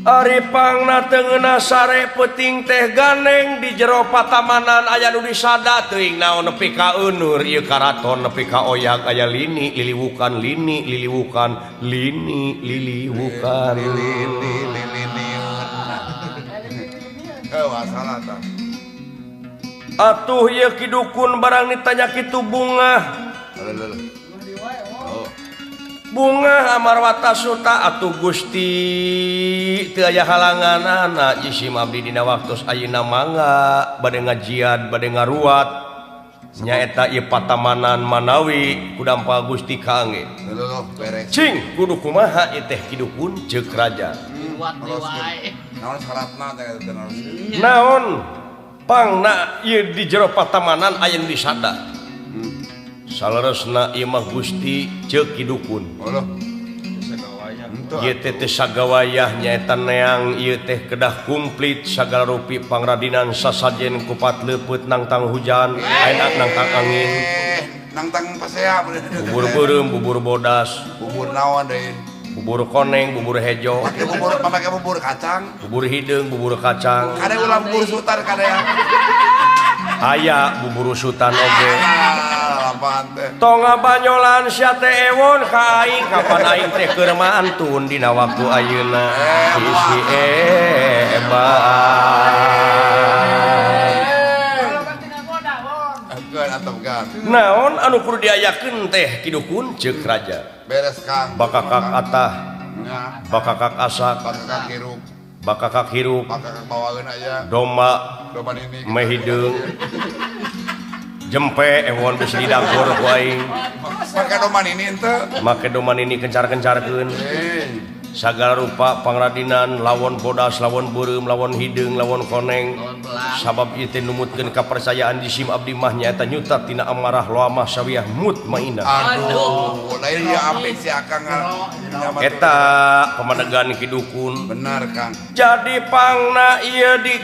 Speaker 4: Ari pangna teu ngeunah sare peuting teh gandeng di jero patamanan aya nu disada teuing naon nepi ka euneur ieu karaton nepi ka oyag aya lini liliwukan lini liliwukan lini liliwukan
Speaker 3: lini liliniun. Heuh salah tah.
Speaker 4: Atuh ieu Ki Dukun barang ditanya kitu bungah. Bungah amarwata suta atuh Gusti teu aya halanganana jisim abdi dina waktos ayeuna mangga bade ngajian bade ngaruat nyaeta ieu patamanan manawi kudampa Gusti kaangge. Cing kudu kumaha ieu teh Ki Dukun ceuk raja.
Speaker 3: Naon syaratna teh
Speaker 4: naon pangna ieu di jero patamanan aya nu disada. Saleresna ieu mah Gusti ceuk Ki Dukun. Ieu teh teu sagawayah nyaeta neang ieu teh kedah kumplit sagala rupi pangradinan sasajen kupat leupeut nangtang hujan ayeuna nangtang angin
Speaker 3: nangtang pasea
Speaker 4: bubur beureum bubur bodas
Speaker 3: bubur naon deui
Speaker 4: bubur koneng bubur hejo
Speaker 3: make bubur make bubur kacang
Speaker 4: bubur hideung bubur kacang
Speaker 3: kade ulah bubur sutan kade
Speaker 4: aya bubur sutan oge.
Speaker 3: Tong
Speaker 4: ngabanyolan sia teh ewon ka aing kapan aing teh keur mantun dina waktu ayeuna isi eban. Naon anu kudu diayakeun teh Ki Dukun ceuk raja.
Speaker 3: Beres Kang.
Speaker 4: Bakakak atah. Bakakak asak.
Speaker 3: Bakakak hirup.
Speaker 4: Bakakak hirup.
Speaker 3: Bakakak bawaeun aya.
Speaker 4: Domba.
Speaker 3: Domba nini.
Speaker 4: Meh hideung. Jempe ewon geus didagor ku aing.
Speaker 3: Make domba nini henteu.
Speaker 4: Make domba nini kencar-kencarkeun. Sagala rupa pangradinan lawon bodas lawon beureum lawon hideung lawon koneng sabab ieu teh numutkeun kapercayaan di sim abdi mah nyaeta nyutat tina amarah loamah sawiyah mutmainah.
Speaker 3: Aduh, lain ieu apik si Akang
Speaker 4: eta pamadegan Ki Dukun.
Speaker 3: Benar Kang.
Speaker 4: Jadi pangna ieu di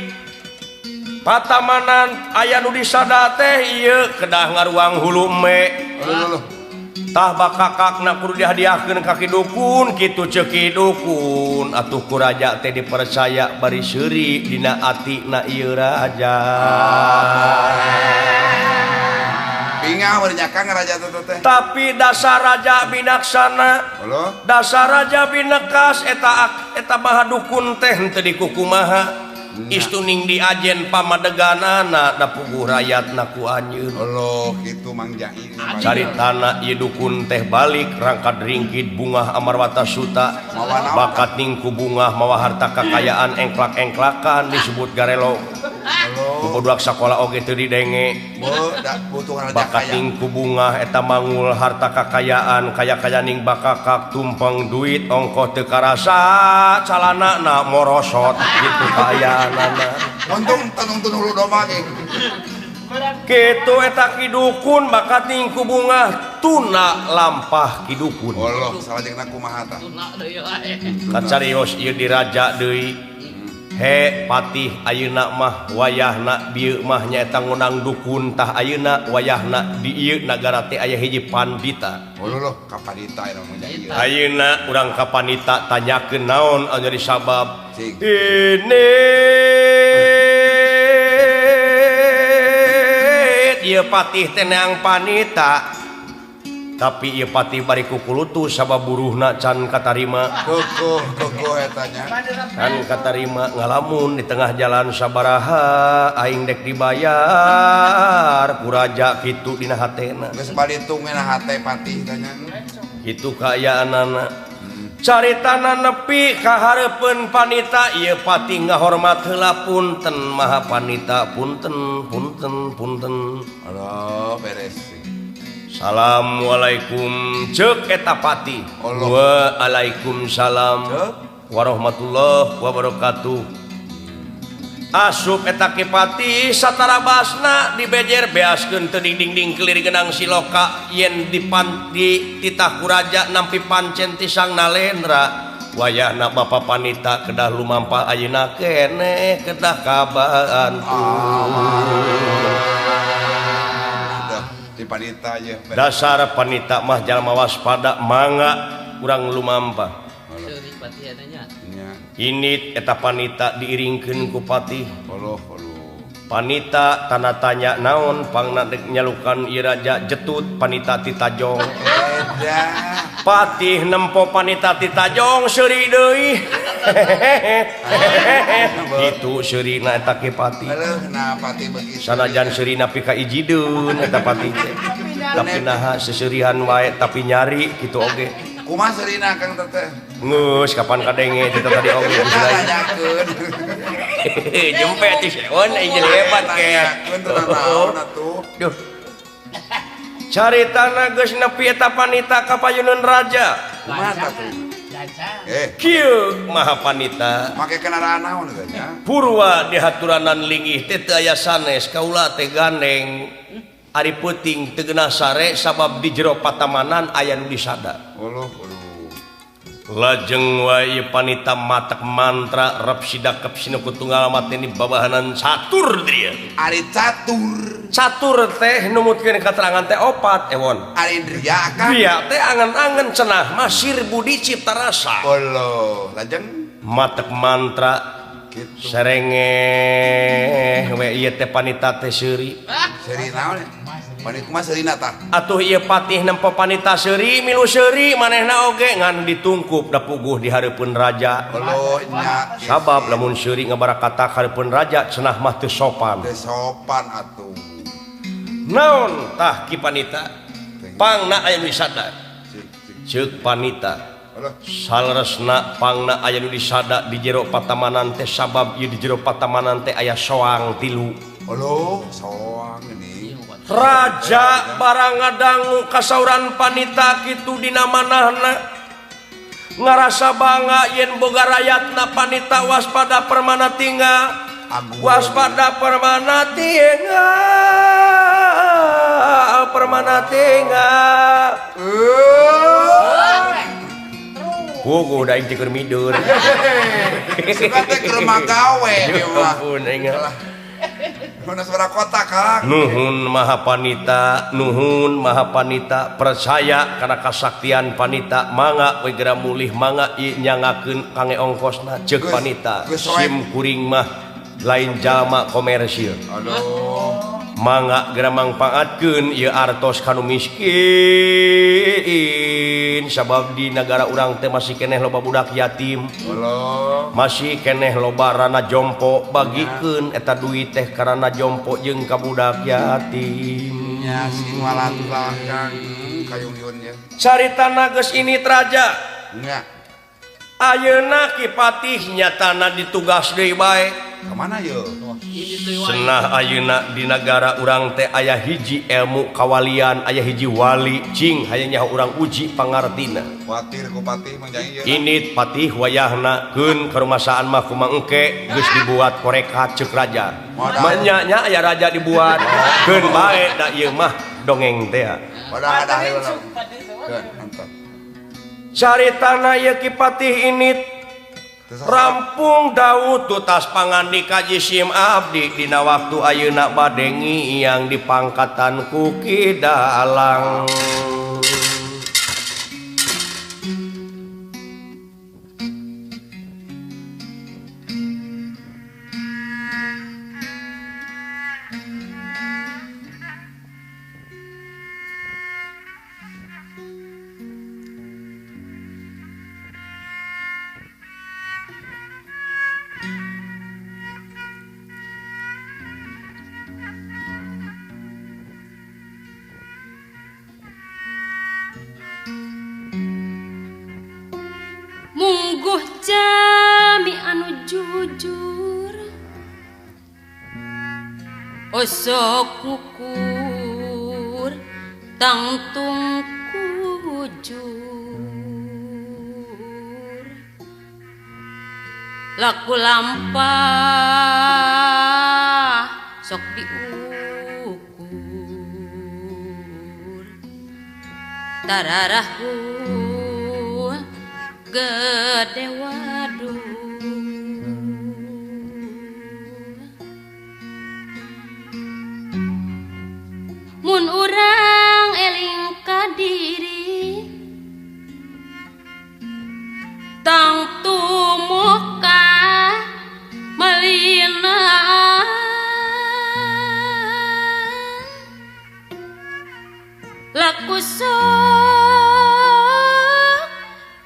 Speaker 4: patamanan aya nu disada teh ieu kedah ngaruang hulu me. Tah bakakakna kudu dihadiahkeun ka Ki Dukun kitu ceuk Ki Dukun atuh ku raja teh dipercaya bari seuri dina atina ieu raja.
Speaker 3: Bingah bari nya Kang raja teh.
Speaker 4: Tapi dasar raja binaksana. Dasar raja binekas eta eta maha dukun teh henteu dikukumaha. Istuning diajen pamadeganana da puguh rayatna ku anjeun.
Speaker 3: Allah kitu Mang Jai.
Speaker 4: Caritana ieu dukun teh balik rangkad ringkid bungah Amarwata Suta bakat ning ku bungah mawa harta kakayaan engklak-engklakan disebut garelo. Ku budak sakola oge teu didenge. Bakat ning ku bungah eta mangul harta kakayaan kaya-kaya ning bakakak tumpeng duit ongkoh teu karasa calanana morosot kitu kaayaan.
Speaker 3: Untung tenung hulu domba ge.
Speaker 4: Kitu eta Ki Dukun bakat ning ku bungah tuna lampah Ki Dukun.
Speaker 3: Allah salajengna kumaha tah?
Speaker 5: Tuna deui wae.
Speaker 4: Kacarios ieu diraja deui. He patih ayeuna mah wayahna bieu mah nyaeta ngundang dukun tah ayeuna wayahna di ieu nagara teh aya hiji pandita.
Speaker 3: Uluh ka pandita eta mah ieu.
Speaker 4: Ayeuna urang ka pandita tanyakeun naon anu jadi sabab. Ini ieu patih teh neang panita. Tapi ieu patih bari kukulutu sabab buruhna can katarima.
Speaker 3: Kokoh kokoh eta nya.
Speaker 4: Can katarima ngalamun di tengah jalan sabaraha aing dek dibayar ku raja kitu dina hatena.
Speaker 3: Geus balitung na hate patih tanya.
Speaker 4: Kitu kaayaanana. Caritana nepi ka hareupeun panita ieu patih ngahormat heula punten maha panita punten punten punten.
Speaker 3: Aduh beres.
Speaker 4: Assalamualaikum ceuk eta patih. Waalaikumsalam warahmatullahi wabarakatuh. Asup eta Ki Patih satarabasna dibejer beaskeun teu dingding kelir genang siloka yen dipanti titah ku raja nampi pancen ti Sang Nalendra. Wayahna bapa panita kedah lumampah ayeuna keneh kedah kabantu.
Speaker 3: Panita ya.
Speaker 4: Dasar panita mah jalma waspada mangga urang lumampah. Ini eta panita diiringkeun ku patih. Panita tanda tanya naon pangna dek nyalukan ieu raja jetut panita ti tajong. Patih nempo panita ti tajong seuri deui. Itu seurina eta Ki Patih. Sanajan seurina pika ijideun eta patih teh. Tapi naha seseurihan wae tapi nyari kitu oge.
Speaker 3: Kumaha seurina Kang teteh?
Speaker 4: Geus kapan kadenge teh tadi oge geus nanyakeun. Jempe ti seun aing jadi hebat ke.
Speaker 3: Naon atuh.
Speaker 4: Duh. Caritana geus nepi eta panita ka payuneun raja.
Speaker 3: Kumaha tah?
Speaker 4: Kieu maha panita
Speaker 3: make kendaraan naon teh nya?
Speaker 4: Purwa dihaturanan linggih teh teu aya sanes kaula teh gandeng. Ari peuting teu geunah sare sabab di jero patamanan aya nu disada.
Speaker 3: Uluh uluh.
Speaker 4: Lajeng wae panita matek mantra rep sidakep sinuku tunggal mateni babahanan catur dia.
Speaker 3: Ari catur.
Speaker 4: Catur teh numutkeun katerangan teh opat ewon.
Speaker 3: Ari dria Kang.
Speaker 4: Dria teh angen-angen cenah masir budi cipta rasa.
Speaker 3: Uluh, lajeng
Speaker 4: matek mantra
Speaker 3: kitu.
Speaker 4: Serengeh we ieu teh panita teh seuri.
Speaker 3: Seuri naon? Panit mah seurina tah.
Speaker 4: Atuh ieu patih nempo panita seuri milu seuri manehna oge ngan ditungkup da puguh di hareupeun raja.
Speaker 3: Uluh nya.
Speaker 4: Sabab lamun seuri ngabarakata hareupeun raja cenah mah teu sopan.
Speaker 3: Teu sopan atuh.
Speaker 4: Naon tah Ki Panita? Pangna aya nu disada. Ceuk panita. Saleresna pangna aya nu disada di jero patamanan teh sabab ieu di jero patamanan teh aya soang tilu.
Speaker 3: Uluh soang ini.
Speaker 4: Raja barang ngadangu kasauran panita kitu dina manahna. Ngarasa bangga yen boga rayatna panita waspada permana tinggal. Waspada permana tinggal. Permana tinggal. Puguh da aing teh keur midur.
Speaker 3: Suka teh keur magawe ieu mah.
Speaker 4: Ampun aing.
Speaker 3: Mana suara kota Kang.
Speaker 4: Nuhun Maha Panita, nuhun Maha Panita, percaya kana kasaktian Panita, mangga we geura mulih mangga ieu nyangakeun kange ongkosna ceuk Panita. Sim kuring mah lain jalma komersil.
Speaker 3: Aduh.
Speaker 4: Mangga geura mangpaatkeun ieu artos ka nu miskin sabab di nagara urang teh masih keneh loba budak yatim. Masih keneh loba rana jompo, bagikeun eta duit teh karana jompo jeung ka budak yatim.
Speaker 3: Nya sing walantah Kang kayung-yun nya.
Speaker 4: Caritana geus ini raja.
Speaker 3: Nya.
Speaker 4: Ayeuna Ki Patih nyatana ditugas deui bae.
Speaker 3: Kemana yo?
Speaker 4: Senah ayeuna di nagara urang teh aya hiji ilmu kawalian, aya hiji wali cing hayang nyaho urang uji pangartina.
Speaker 3: Kuatir ku Patih Mang Jangi ye.
Speaker 4: Init Patih wayahna keun karumasaan mah kumaha engke geus dibuat koreka ceuk raja. Manya nya aya raja dibuat keun bae da ieu mah dongeng teh.
Speaker 3: Padahal heula. Keun mantap.
Speaker 4: Caritana ieu Ki Patih init rampung Daud tutas pangandika jisim abdi dina waktu ayeuna bade ngiang dipangkatan ku Ki Dalang.
Speaker 1: Mungguh jami anu jujur osok ngukur tangtung kujur laku lampah sok diukur tararahu gede waduh mun urang eling ka diri tang tumuka melina laku sok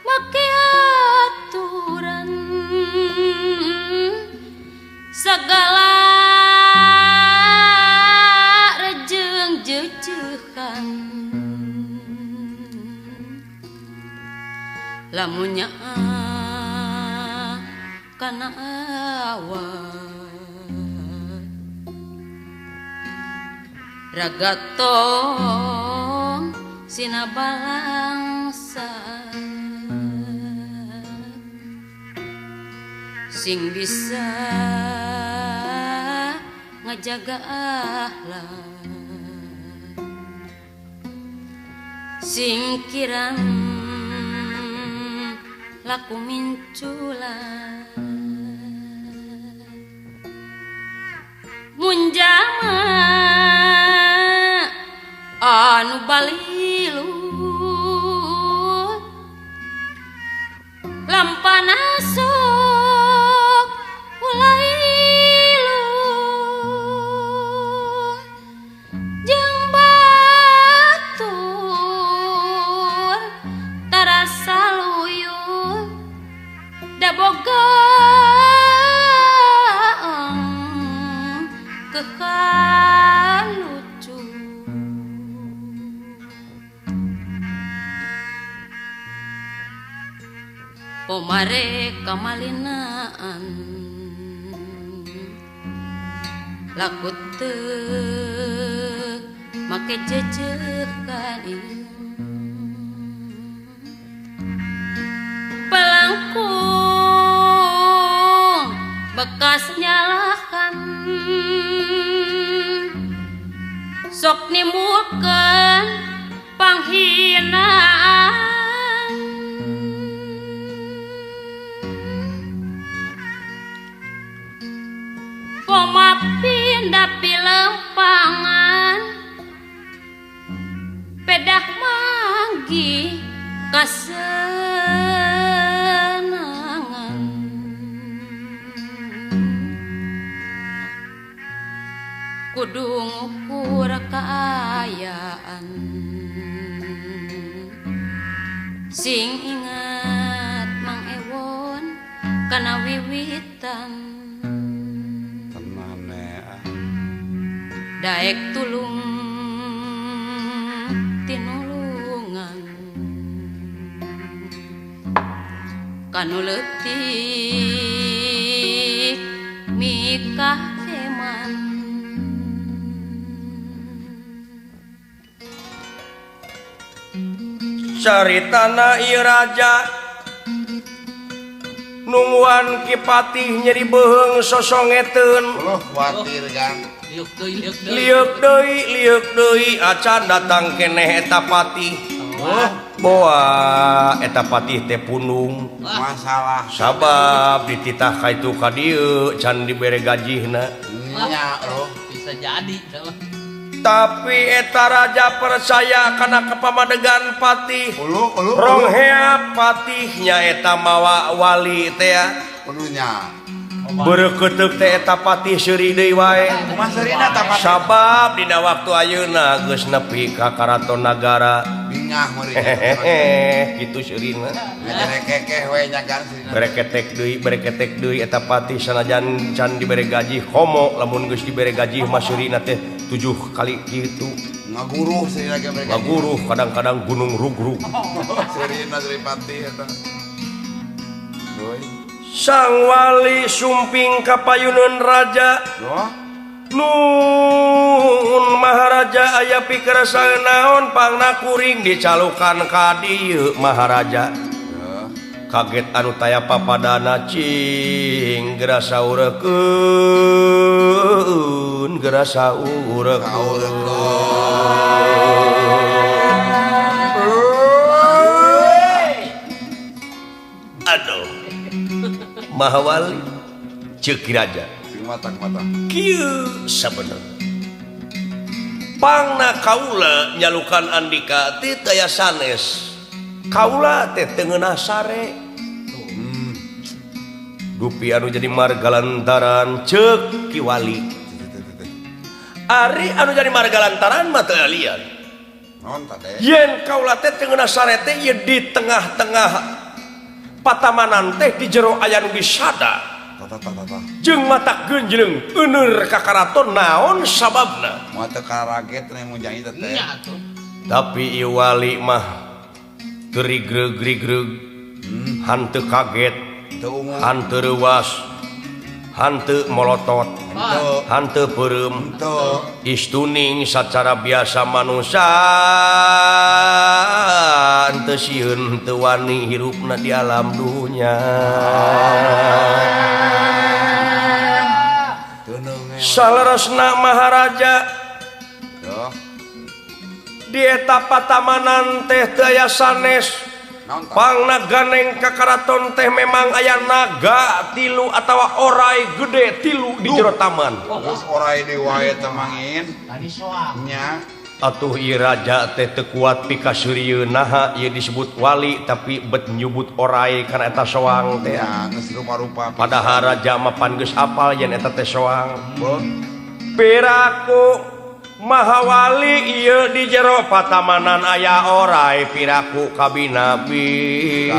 Speaker 1: make aturan segala rejeng jejehan lamunnya kana awak raga tong sinabalangsa sing bisa ngajaga akhlak singkiran laku minculan munjama anu balilu lampana sok ulailu jeung batur tarasa luyuh da boga kekalucu pomare kamalinaan laku teu make jejeukan. Lekas nyalahan sok nimbulkeun panghinaan Poma pindah pilempangan pedah manggi kasenangan kudu ngukur kaayaan sing ingat Mang Ewon kana wiwitan daek tulung tinulungan kanu leutik mikah heman
Speaker 4: caritana ieu raja nungguan Ki Patih nyeri beuheung sosongeteun
Speaker 3: loh kuatir kan
Speaker 4: liuk deui acan datang keneh eta patih boa eta patih teh pundung
Speaker 3: masalah
Speaker 4: sabab dititah ka itu ka dieu can dibere gajihna
Speaker 3: nya loh
Speaker 5: bisa jadi
Speaker 4: tapi eta raja percaya kana kepamadegan patih ronghea patihnya eta mawa wali teh
Speaker 3: kudunya
Speaker 4: Berketek teh eta patih seuri deui wae. Sabab dina waktu ayeuna geus nepi ka karaton nagara.
Speaker 3: Bingah meureun.
Speaker 4: Kitu seurina.
Speaker 3: Ngajerekekeh we nya kan seurina.
Speaker 4: Bereketek deui eta patih sanajan can dibere gaji komo lamun geus dibere gaji mah seurina teh 7 kali kitu.
Speaker 3: Ngaguruh seurina ge bere gaji.
Speaker 4: Ngaguruh kadang-kadang gunung rugrug.
Speaker 3: Seurina seuri patih eta. Doi.
Speaker 4: Sang wali sumping kapayunun raja Nun Maharaja aya pikersa naon pangna kuring dicalukan ka dieu Maharaja kaget anu taya papadana cing gerasa urekeun gerasa urekeun aduh Mahawali ceuk raja
Speaker 3: mata-mata
Speaker 4: kieu sabenerna pangna kaula nyalukan andika teh taya sanes kaula teh teu ngeunah sare dupi anu jadi marga lantaran ceuk Ki Wali ari anu jadi marga lantaran mah teu alian
Speaker 3: naon tah teh
Speaker 4: yen kaula teh teu ngeunah sare teh ieu di tengah-tengah patamanan teh di jero aya nu disada jeung mata genjleng euneur ka karaton naon sababna
Speaker 3: moal teu karaget teh mun jangi teh
Speaker 4: tapi ieu wali mah gerigreg-grigreg hanteu kaget hanteu reuas hanteu molotot hanteu peureum istuning sacara biasa manusia henteu sieun henteu wani hirupna di alam dunya saleresna Maharaja di eta patamanan teh teu aya sanes pangna ganeng ka karaton teh memang aya naga tilu atawa orai gede tilu di jero taman.
Speaker 3: Geus orai deui wae teh mangin.
Speaker 5: Tadi soang.
Speaker 3: Nya.
Speaker 4: Atuh ieu raja teh teu kuat pikaseurieun naha ieu disebut wali tapi bet nyebut orai kana eta soang teh.
Speaker 3: Nya geus rupa-rupa.
Speaker 4: Padahal raja mah pan geus apal yen eta teh soang. Piraku Mahawali ieu di jero patamanan aya orai piraku kabinabi.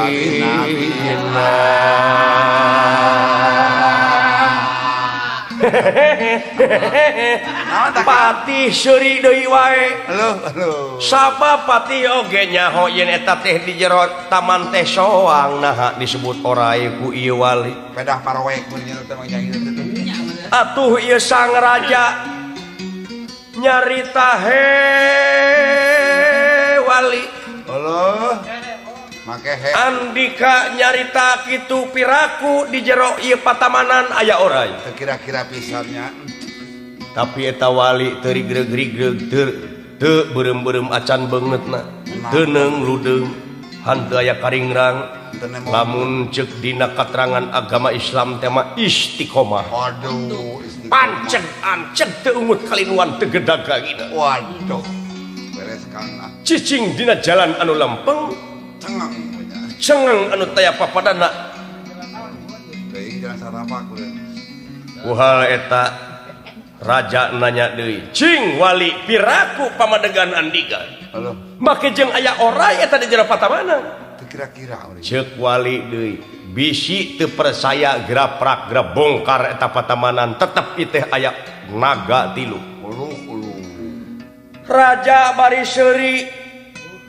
Speaker 4: Patih seuri deui wae. Sabab patih oge nyaho yen eta teh di jero taman teh soang naha disebut orai ku ieu wali.
Speaker 3: Pedah parowek mun nya teh mang jangi teh.
Speaker 4: Atuh ieu sang raja nyarita he wali.
Speaker 3: Allah.
Speaker 4: Andika nyarita kitu piraku di jero ieu patamanan aya oray.
Speaker 3: Teu kira-kira pisannya.
Speaker 4: Tapi eta wali teu rigreg-rigreg teu beureum-beureum acan beungeutna. Teu neung ludeung hanteu aya karingrang. Lamun ceuk dina katerangan agama Islam tema istiqomah.
Speaker 3: Waduh, istiqomah.
Speaker 4: Panceg anceg teu ungut kalinuan teu gedag gagina.
Speaker 3: Waduh. Beres Kang.
Speaker 4: Cicing dina jalan anu lempeng,
Speaker 3: cengang
Speaker 4: cengang anu taya papadana.
Speaker 3: Teuing jalan sarapak udah.
Speaker 4: Uhal eta raja nanya deui, "Cing wali piraku pamadegan andika?"
Speaker 3: Halo.
Speaker 4: Make jeung aya oray eta di jero patamanan.
Speaker 3: Kira-kira
Speaker 4: cek wali deui bisi teu percaya graprak grabongkar eta patamanan tetep iteh aya naga tilu.
Speaker 3: Uluh
Speaker 4: raja bari seuri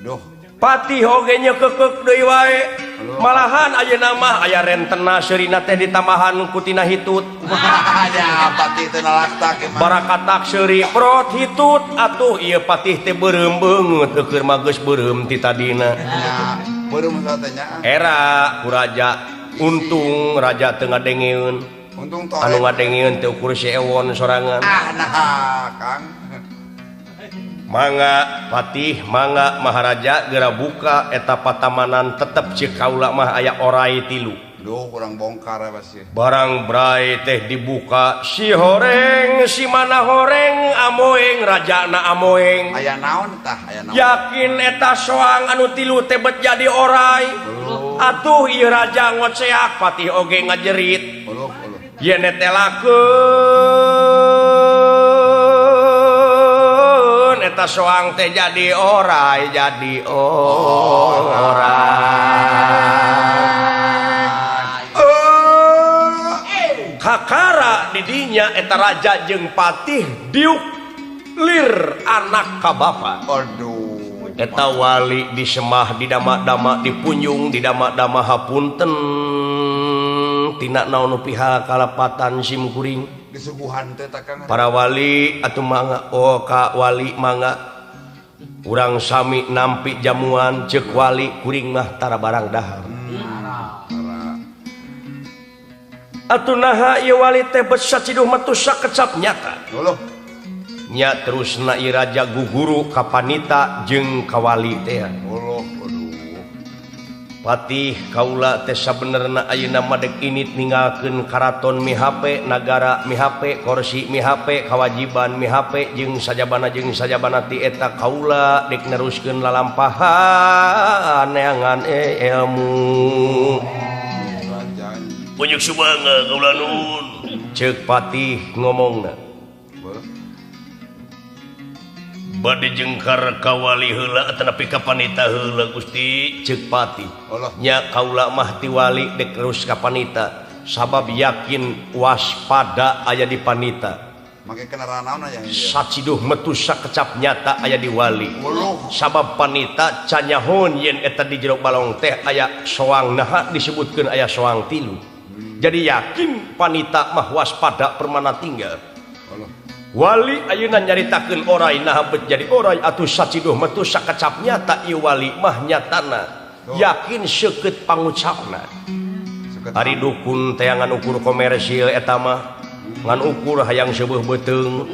Speaker 3: duh
Speaker 4: patih oge nyekekeuk deui wae malahan ayeuna mah aya rentena seurina teh ditambahan ku tina hitut.
Speaker 3: Ada patih teu nalaktak
Speaker 4: barakatak seuri prot hitut atuh ieu patih teh beureum beungeut eukeun mah geus beureum ti tadina. Era ku raja untung raja teu ngadengeun
Speaker 3: untung
Speaker 4: anu ngadengeun teh ukur si ewon sorangan.
Speaker 3: Ah nah Kang
Speaker 4: mangga patih mangga maharaja geura buka eta patamanan tetep ceuk kaula mah aya orai tilu.
Speaker 3: Duh kurang bongkar pasti.
Speaker 4: Barang brai teh dibuka si horeng si mana horeng amoeng rajana amoeng.
Speaker 3: Aya naon tah aya naon.
Speaker 4: Yakin eta soang anu tilu teh bet jadi orai. Atuh ieu raja ngoceak patih oge ngajerit. Yen telakeun eta soang teh jadi orai jadi orai. Kakara didinya eta raja jeung patih diuk lir anak ka bapa.
Speaker 3: Aduh.
Speaker 4: Eta wali disemah didama-dama dipunjung didama-dama hapunten tina naon nu pihak kalepatan sim kuring.
Speaker 3: Disuguhan teh ta Kang.
Speaker 4: Para wali atuh mangga oh ka wali mangga urang sami nampi jamuan ceuk wali kuring mah tara barang dahar. Atuh naha ieu wali teh bet saciduh metu sakecap nyata.
Speaker 3: Loloh.
Speaker 4: Nya terusna ieu raja guguru ka panita jeung ka wali teh.
Speaker 3: Loloh, aduh.
Speaker 4: Patih kaula teh sabenerna ayeuna mah dek init ninggalkeun karaton mihape, nagara mihape, korsi mihape, kawajiban mihape jeung sajabana ti eta kaula dek neruskeun lalampahan neangan ilmu. Punyuk subanga kaula nuhun. Ceuk patih ngomongna. Bade jengkar ka wali heula atanapi ka panita heula Gusti ceuk patih. Nya kaula mah ti wali dek terus ka panita sabab yakin waspada aya di panita.
Speaker 3: Make kendaraan naon aya ieu?
Speaker 4: Saciduh metu sakecap nyata aya di wali. Sabab panita canyahun yen eta di jero balong teh aya soang naha disebutkeun aya soang tilu. Jadi yakin panita mah waspada permana tinggal. Wali ayeuna nyaritakeun orai naha bet jadi orai atuh saciduh metu sakecap nyata ieu wali mah nyatana. Yakin seukeut pangucapna. Ari dukun teh ngan ukur komersil eta mah ngan ukur hayang seueuh beuteung.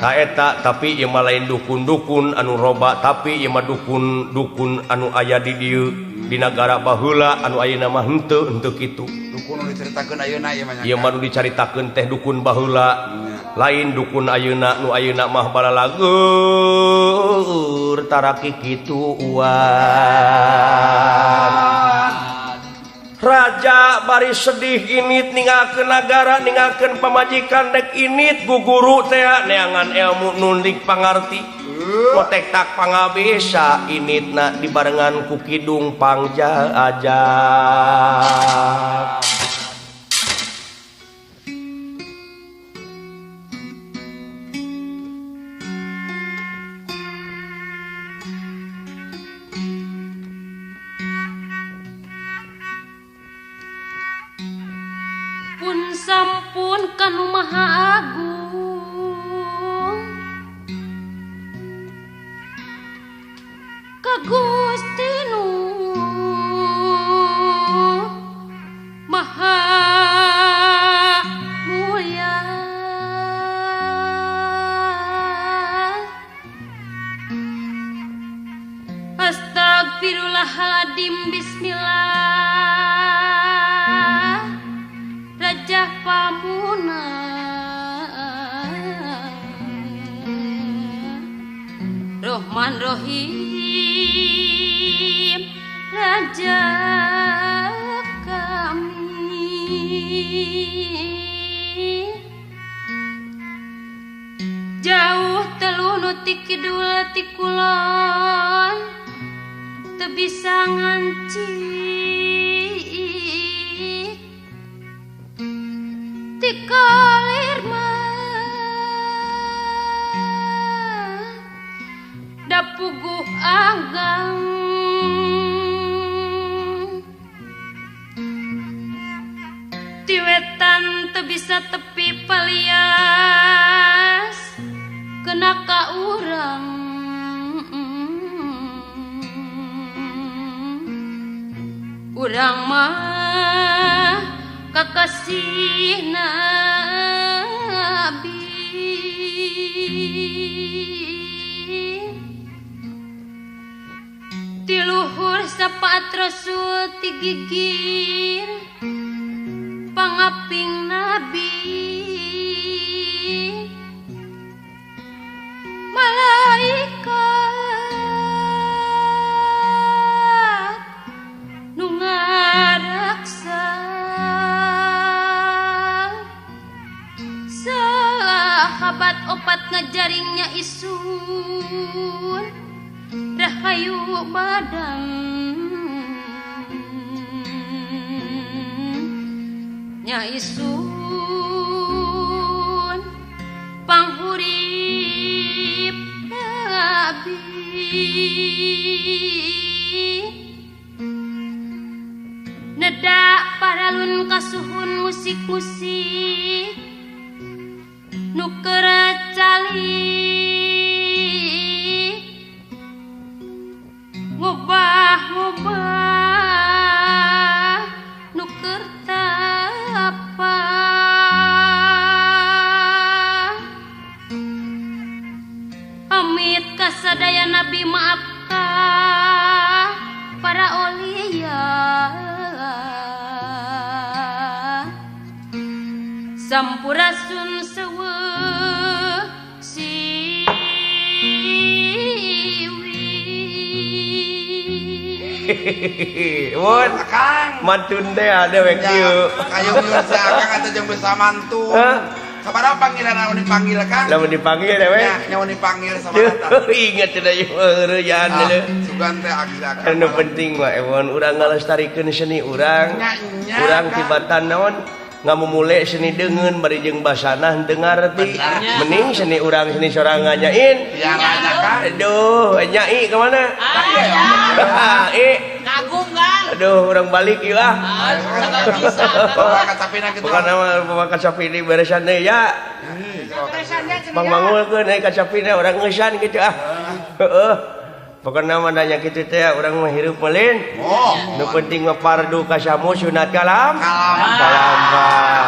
Speaker 4: Ta eta tapi ieu mah lain dukun-dukun anu roba tapi ieu mah dukun-dukun anu aya di dieu di nagara baheula anu ayeuna mah henteu henteu kitu.
Speaker 3: Dukun nu dicaritakeun ayeuna ieu mah nya.
Speaker 4: Ieu mah nu dicaritakeun teh dukun baheula. Lain dukun ayeuna nu ayeuna mah balalagur taraki kitu uan. Raja bari sedih init ninggalkeun nagara ninggalkeun pamajikan dek init guguru teh neangan ilmu nundik pangarti motek tak pangabisa initna dibarengan ku kidung pangja ajak.
Speaker 1: Sampun kanu Maha Agung ka Gusti nu Jauh telu nu ti kidul ti kulon teu bisa ngancik ti kalir mah da puguh anggang ti wetan teu bisa tepi palias kena ka urang urang mah kakasih Nabi ti luhur sapaat Rasul ti gigir pangaping Nabi malaikat nu ngaraksa sahabat opat ngajaringnya isun rahayu badan nya isun panghurip Nabi nedak paralun kasuhun musik-musik nu keur calik ngubah-ngubah nu keur tapa amit kasadaya Nabi maafkah para olia sampurasun seueuh siwi.
Speaker 4: Won
Speaker 3: Akang
Speaker 4: mantun teh ada we kieu.
Speaker 3: Kayu nyuwun si Akang atuh jeung bisa mantun. Sabaraha panggilan anu dipanggil Kang?
Speaker 4: Lamun dipanggil we.
Speaker 3: Nya, nya dipanggil sabaraha.
Speaker 4: Ingat cenah ieu heureuyaan deui.
Speaker 3: Sugan teh aksi Akang.
Speaker 4: Anu penting mah ewon urang ngalestarikeun seni urang. Urang tibatan naon ngamumule seni deungeun bari jeung basana henteu ngarti. Mending seni urang seni sorangan nyain. Aduh, nyai ka mana? I.
Speaker 5: Kagum kan?
Speaker 4: Aduh, urang balik ieu ah.
Speaker 3: Bawa kacapina kitu.
Speaker 4: Bukan nama bawa kacapina beresan deui ya. Bang mangulkeun euy kacapina urang ngeusan kitu ah. Heeh. Pokona mah nanya kitu teh urang mah hirup meuleun.
Speaker 3: Oh.
Speaker 4: Nu penting mah fardu kasamu sunat kalam.
Speaker 3: Kalam.
Speaker 4: Kalampah.